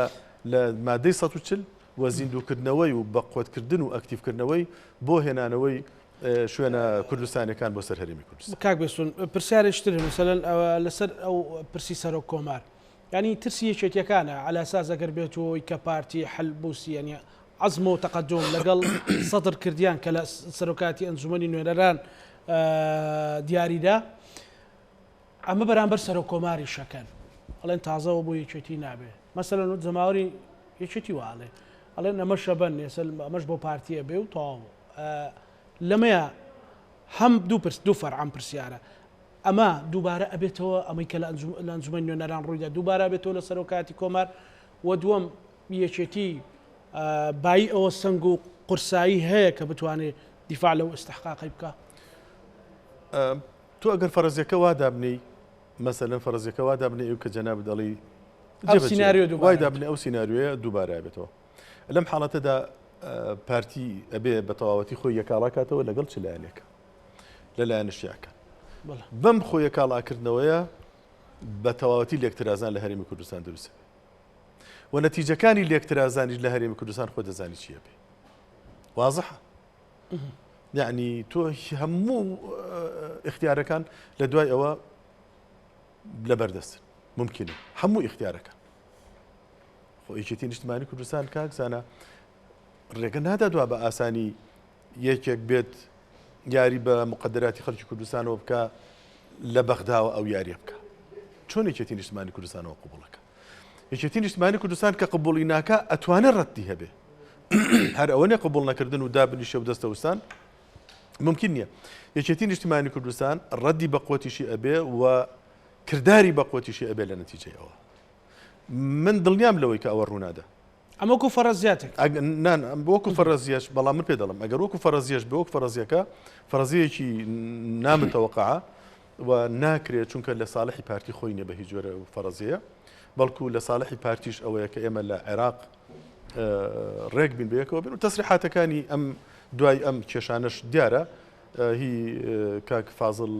لە مادەی 140 و زیندووکردنەوەی و بەقوەتکردن و ئەکتیڤکردنەوەی بۆ هێنانەوەی شوێنە کوردستانیەکان بۆ سەر هەرێمی کوردستان. کاک بێستون پرسیارێکی تر مەسەلەن لەسەر ئەو پرسی سەرۆک کۆمار یانی ترسی یەکێتیەکانە عەلا ساز ئەگەر بێت و ئەوەی کە پارتی حەلبوسی یانی عەزم و تەقەدوم لەگەڵ سەدر کردیان کە لە سەرۆکاتی ئەنجومەنی نوێنەران دیاریدا ئەمە بەرامبەر سەرۆک کۆماری شەکەن ئەڵێن تازەوە بۆ یەکێتی نابێ مەسەلەن و جەماوەری یەکێتی وا ئەڵێ ئەڵێن ئەمە شەبەن ئێستا ئەمەش بۆ پارتیە بێ و تەواو لەمەیە هەم دوو پرس دوو فەرع ئەم پرسیارە ئەمە دووبارە ئەبێتەوە ئەمەی کە لە ئەنجومەنی نوێنەران ڕوویدا دووبارە ئەبێتەوە لە سەرۆکایەتی کۆمار و دووەم یەکێتی بایی ئەوە سەنگ و قورسایی هەیە کە بتوانێت دیفاع لەو ئیستحقاقەی بکا؟ تۆ ئەگەر فەرەزیەکە وا دابنێی مەسەلەن فەرەزیەکە وا دابنێی ئەو کە جەنابت دەڵێی ئەو سیناریۆ دووبارە وای دابنێ ئەو سیناریۆیە دووبارە ئەبێتەوە لەم حاڵەتەدا پارتی ئەبێ بە تەواوەتی خۆی یەکاڵا کاتەوە لەگەڵ چ لایەنێک لە لایەنە شیعەکان بەم خۆ یەکاڵاکردنەوەیە بە تەواوەتی لێکترازان لە هەرێمی کوردستان دروست بێ و نەتیجەکانی لێکترازانیش لە هەرێمی کوردستان خۆ دەزانی چییە بێ وازحە یعنی تۆ هەموو اختیارەکان لە دوای ئەوە لە بەردەستن ممکنە هەموو اختیارەکان خۆ یەکێتی نیشتمانی کوردستان کاک زانا ڕێگە نادا دوا بە ئاسانی یەکێک بێت یاری بە مقدراتی خەڵکی کوردستانەوە بکە لە بەغداوە ئەو یاریە بکە چۆن یەکێتی نیشتمانی کوردستانەوە قوبڵەکە یەکێتی نیشتمانی کوردستان کە قبوڵی ناکە ئەتوانێت ڕەتی هەبێ هەر ئەوە نیە قبوڵ نەکردن و دابنیشە و دەستەوسان ممکن نییە یەکێتی نیشتمانی کوردستان ڕەدی بە قوتیشی ئەبێ و کرداری بەقوەتیشی ئەبێ لە نەتیجەی ئەوە. من دڵنیام لەوەی کە ئەوە ڕوونادا. ئەمە وەکو فەرەزیاتێک. نا وەکو فەرەزیەش بەڵام من پێ دەڵێم ئەگەر وەکو فەرەزیەش بێ وەکو فەرەزیەکە فەرەزیەکی نامتەوەقعە و ناکرێت چونکە لە ساڵحی پارتی خۆی نیە بە هیچ جۆرە فەرەزیە بەڵکو لە ساڵحی پارتیش ئەوەیە کە ئێمە لە عێراق ڕێک بین بەیەکەوە بین و تەسریحاتەکانی ئەم دوای ئەم کێشانەش دیارە هی کاک فازڵ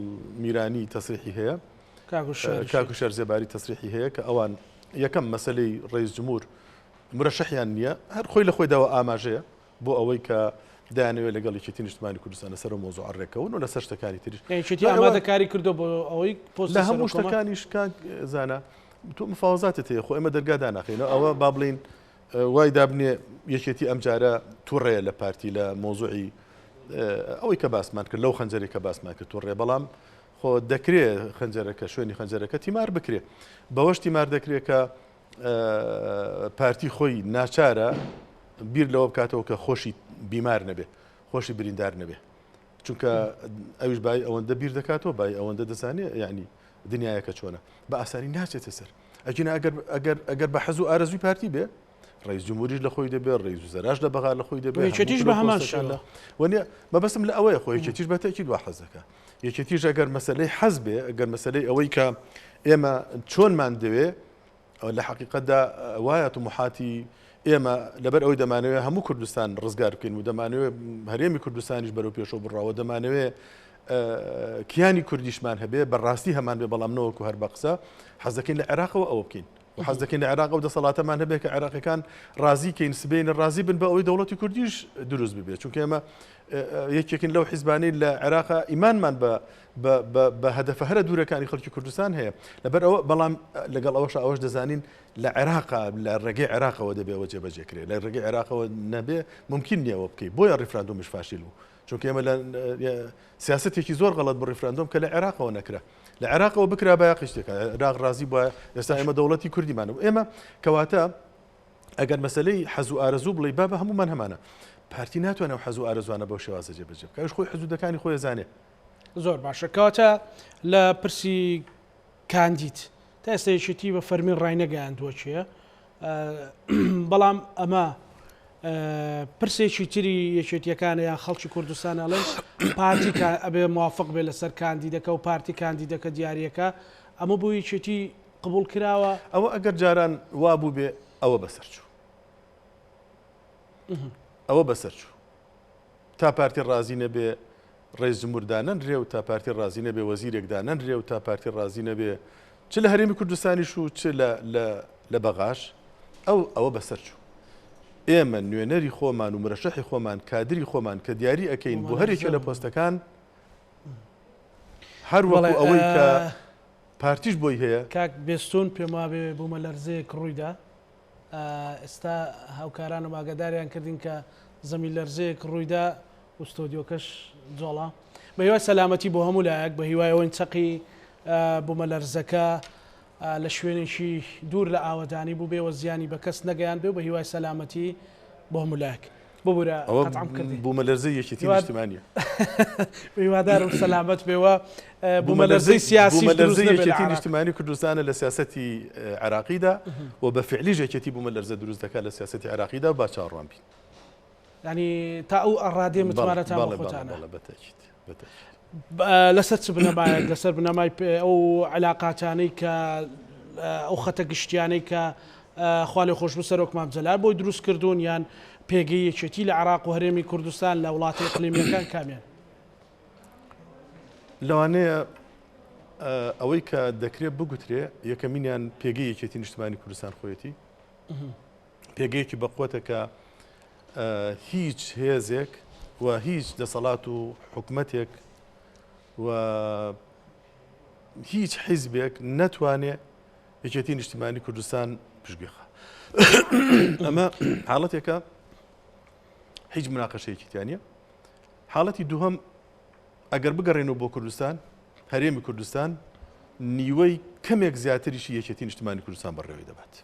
میرانی تەسریحی هەیە کاک هوشیار زێباری تەسریحی هەیە کە ئەوان یەکەم مەسەلەی ڕئیس جمهور مرەشەحیان نییە هەر خۆی لە خۆیداوە ئاماژەیە بۆ ئەوەی کە دەیانەوێت لەگەڵ یەکێتی نیشتمانی کوردستان لەسەر ئەو مەوزوعە ڕێککەون و لەسەر شتەکانی تریش. یەکێتی ئامادەکاری کردووە بۆ ئەوەی پۆستی لە هەموو سەرۆک کۆمار؟ شتەکانیش کاک زانا تۆ مفاوەزاتت هەیە خۆ ئێمە دەرگا داناخەینەوە ئەوە با بڵێین وای دابنێ یەکێتی ئەمجارە توڕەیە لە پارتی لە مەوزوعی ئەوەی کە باسمان کرد لەو خەنجەرەی کە باسمان کرد توڕەیە بەڵام خۆ دەکرێ خەنجەرەکە شوێنی خەنجەرەکە تیمار بکرێ بەوەش تیمار دەکرێت کە پارتی خۆی ناچارە بیر لەوە بکاتەوە کە خۆشی بیمار نەبێ خۆشی بریندار نەبێ چونکە ئەویش بای ئەوەندە بیر دەکاتەوە بای ئەوەندە دەزانێ یعنی دنیاەکە چۆنە بە ئاسانی ناچێتە سەر ئەگینا ئەگەر ئەگەر ئەگەر بە حەز و ئارەزوی پارتی بێ ڕئیس جمهوریش لە خۆی دەبێ ڕئیس وزەراش لە بەغا لە خۆی دەبێ یەکێتیش بە هەمان شێوە وەنیە مەبەستم لە ئەوەیە خۆ یەکێتیش بە تەئکید وا حەز دەکا یەکێتیش ئەگەر مەسەلەی حەز بێ ئەگەر مەسەلەی ئەوەی کە ئێمە چۆنمان دەوێ لە حەقیقەتدا وایە طموحاتی ئێمە لەبەر ئەوەی دەمانەوێت هەموو کوردستان ڕزگار بکەین و دەمانەوێت هەرێمی کوردستانیش بەرەو پێشەوە بڕاوە دەمانەوێت کیانی کوردیشمان هەبێ بەڕاستی هەمان بێ بەڵام نەوەکو هەر بە قسە حەز دەکەین لە عێراقەوە ئەوە بکەین و حەز دەکەین لە عێراق ئەو دەسەڵاتەمان هەبێت کە عێراقیەکان ڕازی کەین سبەینێ ڕازی بن بە ئەوەی دەوڵەتی کوردیش دروست ببێت چونکە ئێمە یەکێکین لەو حیزبانەی لە عێراق ئیمانمان بە بە هەدەفە هەرە دوورەکانی خەڵکی کوردستان هەیە لەبەر ئەوە بەڵام لەگەڵ ئەوەش ئەوەش دەزانین لە عێراق لە ڕێگەی عێراقەوە دەبێەوە جێبەجێکرێت لە ڕێگەی عێراقەوە نەبێ ممکن نییەوە بکەیت بۆیە ڕیفراندۆمیش فاشیل بوو چونکە ئێمە لە سیاسەتێکی زۆر غەڵەت بۆ ڕیفراندۆم کە لە عێراقەوە نەکرا لە عێراقەوە بکرابایە قشتێکە عێراق ڕازی بووە ئێستا ئێمە دەوڵەتی کوردیمان و ئێمە کەواتە ئەگەر مەسلەی حەز و ئارەزوو بڵێ با بە هەمومان هەمانە پارتی ناتوانێت حەز و ئارەزوانە بەو شێوازە جێبەجێ بکە ئەوش خۆی حەزودەکانی خۆی زانێ زۆر باشە کەواتە لە پرسی کاندید تا ئێستا یەکێتی بە فەرمی ڕاینەگەیاندووە کێیە، بەڵام ئەمە پرسێکی تری یەکێتیەکانە یان خەڵکی کوردستان ئەڵێن پارتی ئەبێ موافق بێ لەسەر کاندیدەکە و پارتی کاندیدەکە دیارەکە ئەمە بۆ یەکێتی قبول کراوە. ئەوە ئەگەر جاران وا بووبێ ئەوە بەسەر چوو ئەوە بەسەر چوو. تا پارتی ڕازی نەبێ ڕئیس جمهور دانەنرێ و تا پارتی ڕازی نەبێ وەزیرێک دانەنرێ و تا پارتی ڕازی نەبێ چ لە هەرێمی کوردستانیش و چ لە لە لە بەغاش ئەو ئەوە بەسەر چوو. ئێمە نوێنەری خۆمان و مرەشەحی خۆمان کادری خۆمان کە دیاری ئەکەین بۆ هەرێکێ لە پۆستەکان هەر وەکو ئەوەی کە پارتیش بۆی هەیە. کاک بێستون پێم وابێ بوومەلەرزەیەک ڕوویدا ئێستا هاوکارانم ئاگاداریان کردین کە زەمین لەرزەیەک ڕوویدا و ستۆدیۆکەش جۆڵا. بە هیوای سەلامەتی بۆ هەموو لایەک، بە هیوای ئەوەین چەقی بوومەلەرزەکە لە شوێنێکی دوور لە ئاوەدانی بووبێ و زیانی بە کەس نەگەیاندبێ و بە هیوای سەلامەتی بۆ هەموو لایەک. ببورە ئەوە قەتعم کردی. بوومەلەرزەی یەکێتی نیشتمانییە. هیوادارم سەلامەت بێ و بوومەلەرزەی سیاسیش دروست بوومەلەرزەی نەبێ لە یەکێتی عێراق. نیشتمانی کوردستانە لە سیاسەتی عێراقیدا و بە فیعلیش یەکێتی بوومەلەرزە دروست دەکات لە سیاسەتی عێراقیدا و با چاوەڕوان بین. یانی تا ئەو ڕادەیە بەڵێ متمانەتان بە بەڵێ بەڵێ خۆتانە؟ بەڵێ بە تەئکید بە تەئکید. لەسەر چ بنەمایەک؟ لەسەر بنەمای ئەو عەلاقاتانەی کە ئەو خەتە گشتیانەی کە خوالێخۆشبوو سەرۆک مام جەلال بۆی دروست کردوون یان پێگەی یەکێتی لە عێراق و هەرێمی کوردستان لە وڵاتە ئیقلیمییەکان کامیان؟ لەوانەیە ئەوەی کە دەکرێت بگوترێ یەکەمینیان پێگەی یەکێتی نیشتمانی کوردستان خۆیەتی پێگەیەکی بەقوەتە کە هیچ هێزێک و هیچ دەسەڵات و حکومەتێک و هیچ حیزبێک نەتوانێ یەکێتی نیشتیمانی کوردستان پشتگوێخە ئەمە حاڵەتێکە هیچ مناقەشەیەکی تیا نییە حاڵەتی دووهەم ئەگەر بگەڕێنەوە بۆ کوردستان هەرێمی کوردستان نیوەی کەمێک زیاتریشی یەکێتی نیشتمانی کوردستان بەڕێوەی دەبات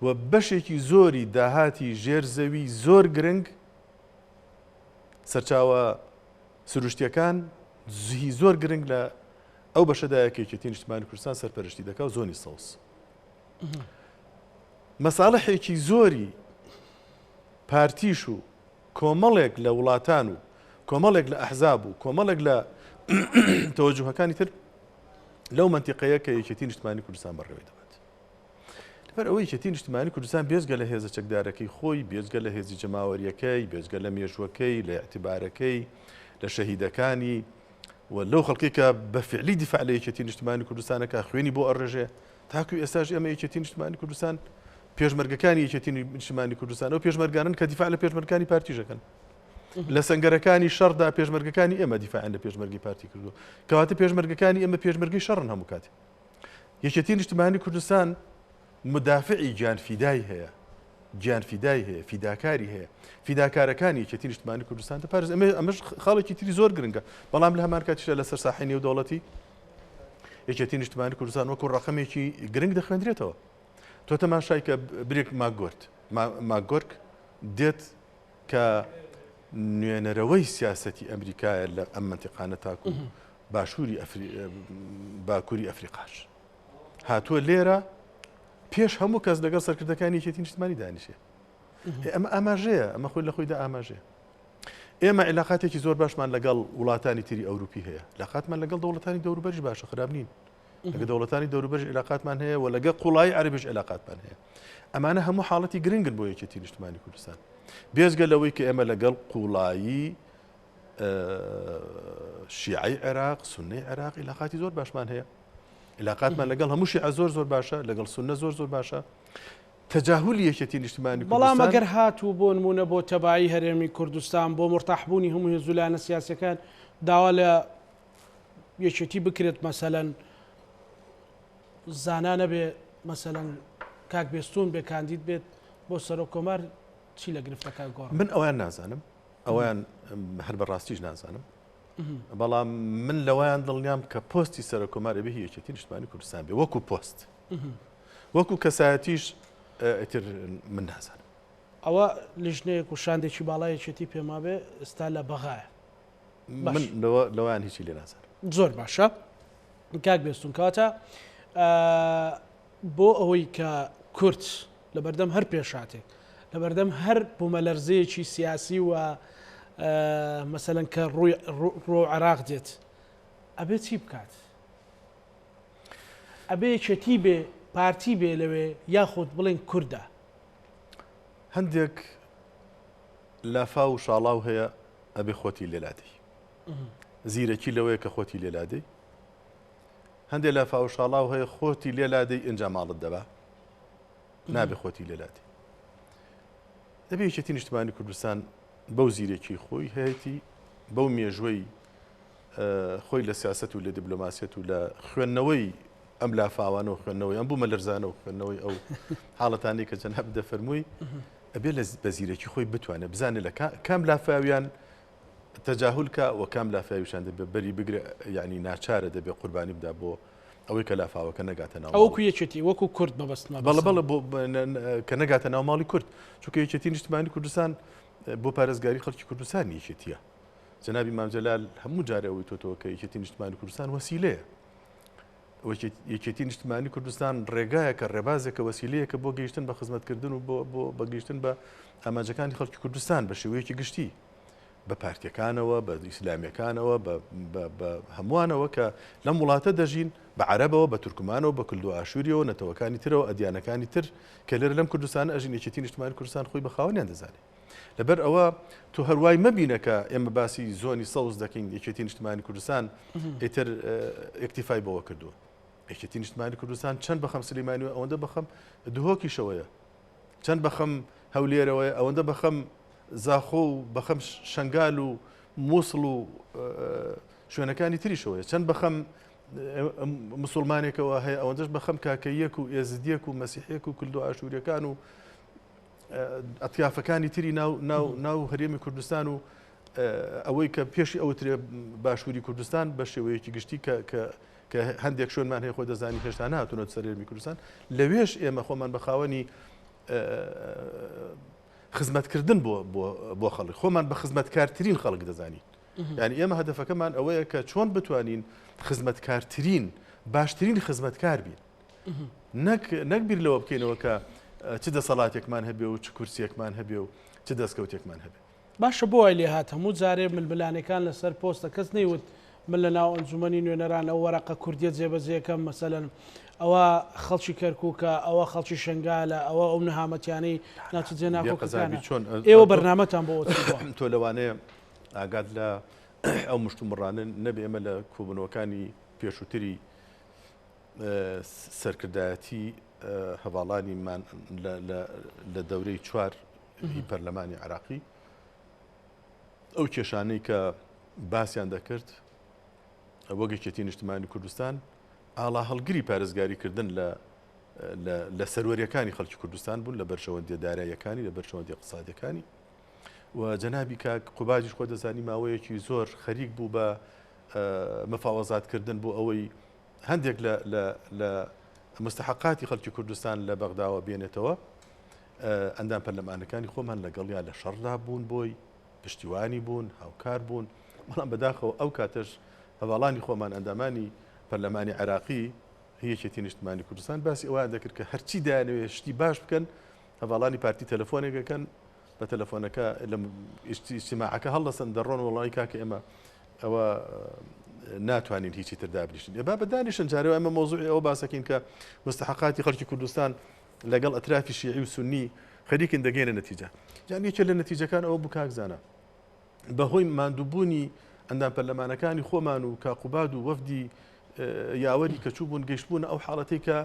و بەشێکی زۆری داهاتی ژێر زەوی زۆر گرنگ سەرچاوە سروشتیەکان زۆر گرنگ لە ئەو بەشەدایە کە یەکێتی نیشتمانی کوردستان سەرپەرشتی دەکا و زۆنی سەوز. مەساڵحێکی زۆری پارتیش و کۆمەڵێک لە وڵاتان و کۆمەڵێک لە ئەحزاب و کۆمەڵێک لە تەوەجوهەکانی تر لەو مەنتیقەیە کە یەکێتی نیشتمانی کوردستان بەڕێوەی دەبات. لەبەر ئەوەی یەکێتی نیشتمانی کوردستان بێجگە لە هێزە چەکدارەکەی خۆی، بێجگە لە هێزی جەماوەریەکەی، بێجگە لە مێژوەکەی، لە ئیعتیبارەکەی، لە شەهیدەکانی و لەو خەڵکەی کە بە فعلی دیفاع لە یەکێتی نیشتمانی کوردستانەکە خوێنی بۆ ئەڕێژێ، تاکو ئێستاش ئێمە یەکێتی نیشتمانی کوردستان پێشمەرگەکانی یەکێتی نیشتمانی کوردستان ئەو پێشمەرگانن کە دیفاع لە پێشمەرگانی پارتیش دەکەن. لە سەنگەرەکانی شەڕدا پێشمەرگەکانی ئێمە دیفاعیان لە پێشمەرگەی پارتی کردووە. کەواتە پێشمەرگەکانی ئێمە پێشمەرگەی شەڕن هەموو کاتێ. یەکێتی نیشتمانی کوردستان مدافعی گیانفیدای هەیە، گیانفیدای هەیە، فیداکاری هەیە، فیداکارەکانی یەکێتی نیشتمانی کوردستان دەپارێزن. ئەمە ئەمەش خاڵێکی تری زۆر گرنگە، بەڵام لە هەمان کاتیشدا لەسەر ساحەی نێودەوڵەتی یەکێتی نیشتمانی کوردستان وەکو ڕەقەمێکی گرنگ دەخوێندرێتەوە. تۆ تەماشای کە برێک ماگۆرت ماگۆرک دێت کە نوێنەرەوەی سیاسەتی ئەمریکایە لە ئەم مەنتیقانە تاکو باشووری باکووری ئەفریقاش هاتووە لێرە پێش هەموو کەس لەگەڵ سەرکردەکانی یەکێتی نیشتمانی دانیشێ. ئەمە ئاماژەیە، ئەمە خۆی لە خۆیدا ئاماژەیە. ئێمە علاقاتێکی زۆر باشمان لەگەڵ وڵاتانی تری ئەوروپی هەیە، علاقاتمان لەگەڵ دەوڵەتانی دەوروبەریش باشە، خراپ نین. لەگە دەوڵەتانی دەوروبەریش علاقاتمان هەیە و لەگە قوڵایی عەرەبیش علاقاتمان هەیە. ئەمانە هەموو حاڵەتی گرنگن بۆ یەکێتی نیشتمانی کوردستان. بێجگە لەوەی کە ئێمە لەگەڵ قوڵایی شیعەی عێراق، سوننەی عێراق علاقاتی زۆر باشمان هەیە. علاقاتمان لەگەڵ هەموو شیعە زۆر زۆر باشە، لەگەڵ سوننە زۆر زۆر باشە. تەجاهولی یەکێتی نیشتمانی بەڵام کوردستان. ئەگەر هاتوو بۆ نموونە بۆ تەبایی هەرێمی کوردستان، بۆ مورتاحبوونی هەموو هێز و لایەنە سیاسیەکان داوا لە یەکێتی بکرێت مەسەلەن زانا نەبێ مەسەلەن کاک بێستوون بێ کاندید بێت بۆ سەرۆک کۆمار چی لە گرفتەکە گۆڕێت؟ من ئەویان نازانم، ئەویان هەر بە ڕاستیش نازانم، بەڵام من لەوەیان دڵنیام کە پۆستی سەرۆک کۆمار ئەبێ هی یەکێتی نیشتمانی کوردستان بێ وەکو پۆست. وەکو کەسایەتیش ئیتر من نازانم. ئەوە لیژنەیەک و شاندێکی باڵای یەکێتی پێموابێ ئێستا لە بەغایە. من لەوەیان هیچی لێ نازانم. زۆر باشە کاک بێستون کەواتە بۆ ئەوەی کە کورد لەبەردەم هەر پێشاتێک لەبەردەم هەر بوومەلەرزەیەکی سیاسی و مەسەلەن کە ڕووی ڕوو عێراق دێت ئەبێ چی بکات؟ ئەبێ یەکێتی بێ پارتی بێ لەوێ یاخود بڵێن کوردە؟ هەندێک لافاو و شاڵاو هەیە ئەبێ خۆتی لێ لادەی. زیرەکی لەوەیە کە خۆتی لێ لادەی. هەندێک لافاو و شاڵاو هەیە خۆتی لێ لادەی ئینجا ماڵت دەبا. نابێ خۆتی لێ لادەی. دەبێ یەکێتی نیشتمانی کوردستان بەو زیرەکی خۆی هەیەتی بەو مێژوەی خۆی لە سیاسەت و لە دیبلۆماسیەت و لە خوێندنەوەی ئەم لافاوانە و خوێندنەوەی ئەم بوومەلەرزانە و خوێندنەوەی ئەو حاڵەتانەی کە جەنابت دەفەرمووی ئەبێ لە بە زیرەکی خۆی بتوانێت بزانێت لە کام لافاویان تەجاهول کە و کام لافاویشان دەبێت بەری بگرە یعنی ناچارە دەبێت قوربانی بدا بۆ ئەوەی کە لافاوەکە نەگاتە ناو ئەوەکو یەکێتی وەکو کورد مەبەستمە بەڵێ بەڵێ بۆ کە نەگاتە ناو ماڵی کورد چونکە یەکێتی نیشتمانی کوردستان بۆ پارێزگاری خەڵکی کوردستان یەکێتیە جەنابی مام جەلال هەموو جارێ ئەوەی تۆتەوە کە یەکێتی نیشتمانی کوردستان وەسیلەیە. یەکێتی نیشتمانی کوردستان ڕێگایەکە، ڕێبازێکە، وەسیلەیەکە بۆ گەیشتن بە خزمەتکردن و بۆ بە گەیشتن بە ئامانجەکانی خەڵکی کوردستان بە شێوەیەکی گشتی بە پارتیەکانەوە، بە ئیسلامیەکانەوە، بە هەمووانەوە کە لەم وڵاتە دەژین، بە عەرەبەوە، بە تورکمانەوە، بە کلدو ئاشووریەوە، نەتەوەکانی ترەوە، ئەدیانەکانی تر کە لێرە لەم کوردستانە ئەژین، یەکێتی نیشتمانی کوردستان خۆی بە خاوەنیان دەزانێ. لەبەر ئەوە تۆ هەروای مەبینە کە ئێمە باسی زۆنی سەوز دەکەین یەکێتی نیشتمانی کوردستان ئیتر ئیکتیفای بەوە کردووە. یەکێتی نیشتمانی کوردستان چەند بەخەم سلیمانی و ئەوەندە بەخەم دهۆکیشەوەیە، چەند بەخەم هەولێرەوەیە ئەوەندە بەخەم زاخۆ و بەخەم شنگال و مووسڵ و شوێنەکانی تریشەوەیە، چەند بەخەم مسلمانێکەوە هەیە ئەوەندەش بەخەم کاکەیەک و ئێزدیەک و مەسیحێک و کلدو ئاشووریەکان و ئەتیافەکانی تری ناو ناو ناو هەرێمی کوردستان و ئەوەی کە پێشی ئەوترێ باشووری کوردستان بە شێوەیەکی گشتی کە کە کە هەندێک شوێنمان هەیە خۆ دەزانی هێشتا نهاتوونەتە سەر هەرێمی کوردستان لەوێش ئێمە خۆمان بە خاوەنی خزمەتکردن بۆ بۆ خەڵک خۆمان بە خزمەتکارترین خەڵک دەزانین. یعنی ئێمە هەدەفەکەمان ئەوەیە کە چۆن بتوانین خزمەتکارترین باشترین خزمەتکار بین نەک نەک بیر لەوە بکەینەوە کە چ دەسەڵاتێکمان هەبێ و چ کورسیەکمان هەبێ و چ دەستکەوتێکمان هەبێ. باشە بۆ وای لێهات هەموو جارێ ململانێکان لەسەر پۆستە کەس نەیوت من لە ناو ئەنجومەنی نوێنەران ئەو وەرەقە کوردیە جێبەجێکەم مەسەلەن ئەوە خەڵکی کەرکوکە ئەوە خەڵکی شنگالە ئەوە ئەو نەهامەتیانەی ناوچە جێناکۆکەکانە ئێوە بەرنامەتان بۆ ئەوە چی بووە؟ تۆ لەوانەیە ئاگات لە ئەو مشتومڕانە نەبێ ئێمە لە کۆبوونەوەکانی پێشووتری سەرکردایەتی هەڤاڵانی مان لە دەورەی چوار هی پەرلەمانی عراقی ئەو کێشانەی کە باسیان دەکرد وەک یەکێتی نیشتمانی کوردستان ئاڵا هەڵگری پارێزگاری کردن لە لە سەروەریەکانی خەڵکی کوردستان بوون لە بەرژەوەندیە داراییەکانی لە بەرژەوەندی اقتصادیەکانی و جەنابی کاک قوبادیش خۆ دەزانی ماوەیەکی زۆر خەریک بوو بە مفاوەزاتکردن بۆ ئەوەی هەندێک لە لە لە مستحقاتی خەڵکی کوردستان لە بەغداوە بێنێتەوە ئەندام پەرلەمانەکانی خۆمان لەگەڵیا لە شەڕدا بوون بۆی پشتیوانی بوون هاوکار بوون بەڵام بەداخەوە ئەو کاتەش هەواڵانی خۆمان ئەندامانی پەرلەمانی عێراقی یەکێتی نیشتمانی کوردستان باسی ئەویان دەکرد کە هەرچی دایانەوێ شتی باش بکەن هەواڵانی پارتی تەلەفۆنێکەکەن بە تەلەفۆنەکە لە ئیجتیماعەکە هەڵدەسن دەڕۆن وەڵی کاکە ئێمە ئەوە ناتوانین هیچی تر دابنیشن ئێ با دانیشن جارەوە ئەمە مۆزوعی ئەوە باسەکەین کە مستحقاتی خەڵکی کوردستان لەگەڵ ئەترافی شیعی و سنی خەریکن دەگەینە نەتیجە یان یەکێ لە نەتیجەکان ئەوە بوو کاک زانا بەهۆی ماندووبوونی ئەندام پەرلەمانەکانی خۆمان و کاقوباد و وەفدی یاوەری کە چوو بوون گەیشتبوون ئەو حاڵەتەی کە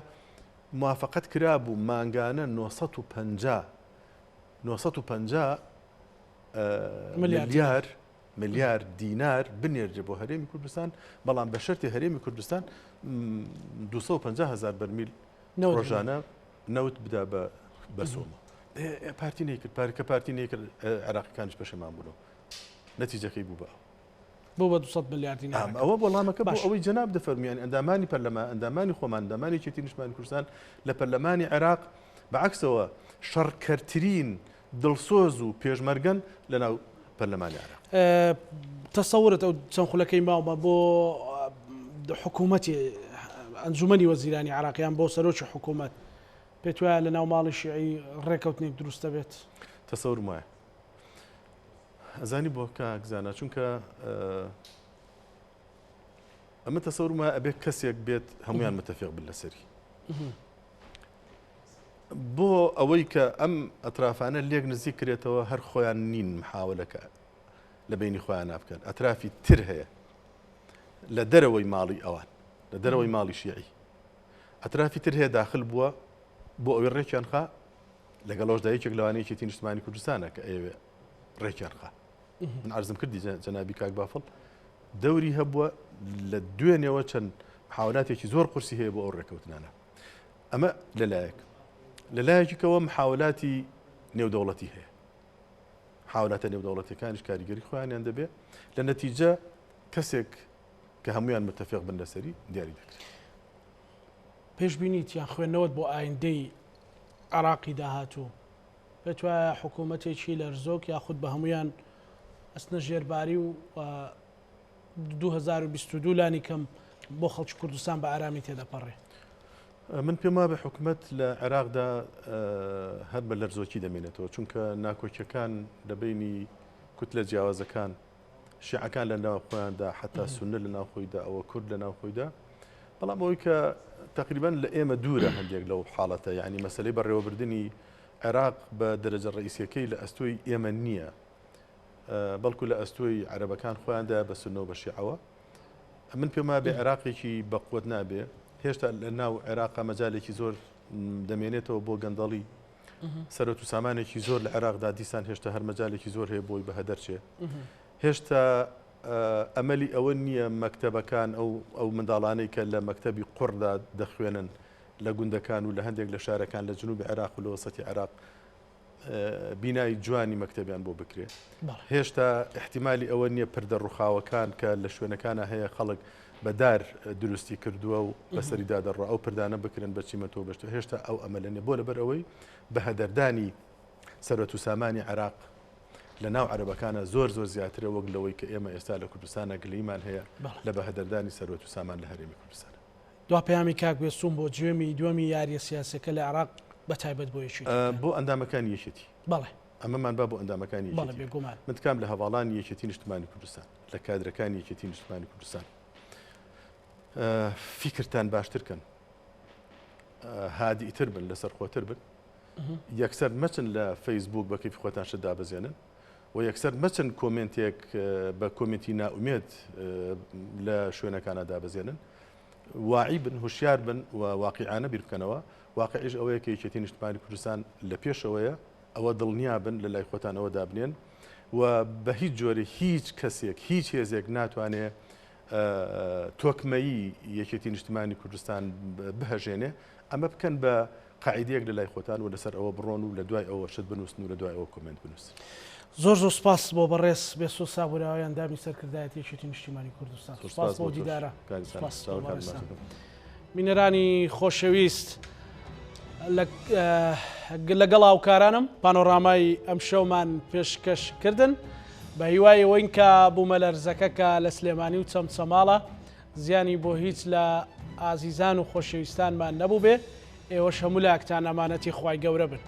موافقەت کرابوو مانگانە 950 950 ملیار ملیار دینار بنێردرێ بۆ هەرێمی کوردستان، بەڵام بە شەرتی هەرێمی کوردستان 250 هزار بەرمیل ڕۆژانە نەوت بدا بە بە سۆمە. پارتی نەیکرد، پارکە پارتی نەیکرد عێراقیەکانیش پەشیمان بوونەوە. نەتیجەکەی بوو بە ئەو. بۆ بە 200 ملیار دینار. ئەوە وەڵامەکە بۆ ئەوەی جەناب دەفەرموویان ئەندامانی پەرلەمان ئەندامانی خۆمان ئەندامانی یەکێتی نیشتمانی کوردستان لە پەرلەمانی عێراق بەعەکسەوە شەڕکەرترین دڵسۆز و پێشمەرگەن لەناو پەرلەمانی عێراق. تەسەورت ئەو چەند خولەکەی ماومە بۆ حکوومەتی ئەنجومەنی وەزیرانی عێراق یان بۆ سەرۆکی حکوومەت پێت وایە لە ناو ماڵی شیعی ڕێکەوتنێک دروست دەبێت؟ تەسەورم وایە. ئەزانی بۆ کاک زانا چونکە ئەمە تەسەورم وایە ئەبێ کەسێک بێت هەمویان متەفق بن لەسەری. بۆ ئەوەی کە ئەم ئەترافانە لێک نزیک کرێتەوە هەر خۆیان نین محاولەکە لە بینی خۆیان نابکەن ئەترافی تر هەیە لە دەرەوەی ماڵی ئەوان لە دەرەوەی ماڵی شیعی ئەترافی تر هەیە داخل بووە بۆ ئەوەی ڕێکیان خا لەگەڵەوەشدا یەکێک لەوانەیە یەکێتی نیشتمانی کوردستانە کە ئەیەوێ ڕێکیان خا من عرضم کردی جەنابی کاک بافڵ دەوری هەبووە لە دوێنێوە چەند محاولاتێکی زۆر قورسی هەیە بۆ ئەو ڕێکەوتنانە ئەمە لەلایەک لەلایەکی کەوە محاولاتی نێودەوڵەتی هەیە حاولاتە نێودەوڵەتەکانیش کاریگەری خۆیانیان دەبێت لە نەتیجە کەسێک کە هەمویان متفق بن لەسەری دیاری دەکرێت. پێشبینیت یان خوێندنەوەت بۆ ئایندەی عێراقی داهاتوو پێت وایە حکوومەتێکی لەرزۆک یاخود بە هەمویان ئەستنە ژێرباری و 2022 لانی کەم بۆ خەڵکی کوردستان بە ئارامی تێدەپەڕێ؟ من پێم وابێ حکومەت لە عێراقدا هەر بە لەرزۆکی دەمێنێتەوە چونکە ناکۆکیەکان لە بینی کوتلە جیاوازەکان شیعەکان لە ناو خۆیاندا حتا سونە لە ناو خۆیدا ئەوە کورد لە ناو خۆیدا بەڵام ئەوەی کە تقریبان لە ئێمە دوورە هەندێک لەو حاڵەتە یعنی مەسلەی بەڕێوەبردننی عێراق بە دەرەجە ڕئیسیەکەی لە ئەستۆی ئێمە نییە بەڵکو لە ئەستۆی عەرەبەکان خۆیاندا بە سونە و بە شیعەوە. من پێم وابێ عێراقێکی بەقوەت نابێ هێشتا لە ناو عێراقا مەجالێکی زۆر دەمێنێتەوە بۆ گەندەڵی سەرۆت و سامانێکی زۆر لە عێراقدا دیسان هێشتا هەر مەجالێکی زۆر هەیە بۆی بە هەدەرچێ هێشتا ئەمەلی ئەوە نییە مەکتەبەکان ئەو ئەو منداڵانەی کە لە مەکتەبی قوڕدا دەخوێنن لە گوندەکان و لە هەندێک لە شارەکان لە جنوبی عێراق و لە وەسەتی عێراق بینای جوانی مەکتەبیان بۆ بکرێ هێشتا احتیممالی ئەوە نییە پردە ڕوخاوەکان کە لە شوێنەکانە هەیە خەڵک بە دار دروستی کردووە و بەسەریدا دەڕۆ ئەو پردانە بکرن بە چیمەتەوە بەشت هێشتا ئەو ئەمەلە نیە بۆ لەبەر ئەوەی بە هەدەردانی سەرەت و سامانی عێراق لە ناو عەرەبەکانە زۆر زۆر زیاترە وەک لەوەی کە ئێمە ئێستا لە کوردستانە گلەیمان هەیە لە بەهەدەردانی سەروەت و سامان لە هەرێمی کوردستان. دوا پەیامی کاک بێستوون بۆ دوێمی دووەمی یارییە سیاسیەکە لە عێراق بە تایبەت بۆ یەکێتی. بۆ ئەندامەکانی یەکێتی. بەڵێ. ئەمەمان با بۆ ئەندامەکانی یەکێتی. بەڵێ بێگومان. من تکام لە هەڤاڵانی یەکێتی نیشتمانی کوردستان، لە کادرەکانی یەکێتی نیشتمانی کوردستان فیکرتان باشتر کەن، هادیتر بن، لەسەرخۆتر بن، یەکسەر مەچن لە فەیسبووک بە کەیفی خۆتان شت دابەزێنن و یەکسەر مەچن کۆمێنتێک بە کۆمێنتی نائومێد لە شوێنەکانە دابەزێنن. واعی بن، هوشیار بن و واقیعانە بیر بکەنەوە. واقعیش ئەوەیە کە یەکێتی نیشتمانی کوردستان لە پێشەوەیە، ئەوە دڵنیا بن لە لای خۆتان ئەوە دابنێن و بە هیچ جۆرێک هیچ کەسێک هیچ هێزێک ناتوانێ تۆکمەیی یەکێتی نیشتمانی کوردستان بهەژێنێ. ئەمە بکەن بە قاعیدەیەک لە لای خۆتان و لەسەر ئەوە بڕۆن و لە دوای ئەوە شت بنووسن و لە دوای ئەوە کۆمێنت بنووسن. زۆر زۆر سپاس بۆ بەڕێز بێسۆ سابوراوی ئەندامی سەرکردایەتی یەکێتی نیشتیمانی کوردستان. زۆر سپاس سپاس بۆ بۆ تۆش دیدارە. کاک زانا. سپاس بۆ چاوەکانت بەڕێزتان. ماچ دەکەم. بینەرانی خۆشەویست لەگەڵ هاوکارانم پانۆرامای ئەمشەومان پێشکەش کردن بە هیوای ئەوەین کە بوومەلەرزەکە کە لە سلێمانی و چەمچەماڵە زیانی بۆ هیچ لە ئازیزان و خۆشەویستانمان نەبووبێ، ئێوەش هەموو لایەکتان ئەمانەتی خوای گەورە بن.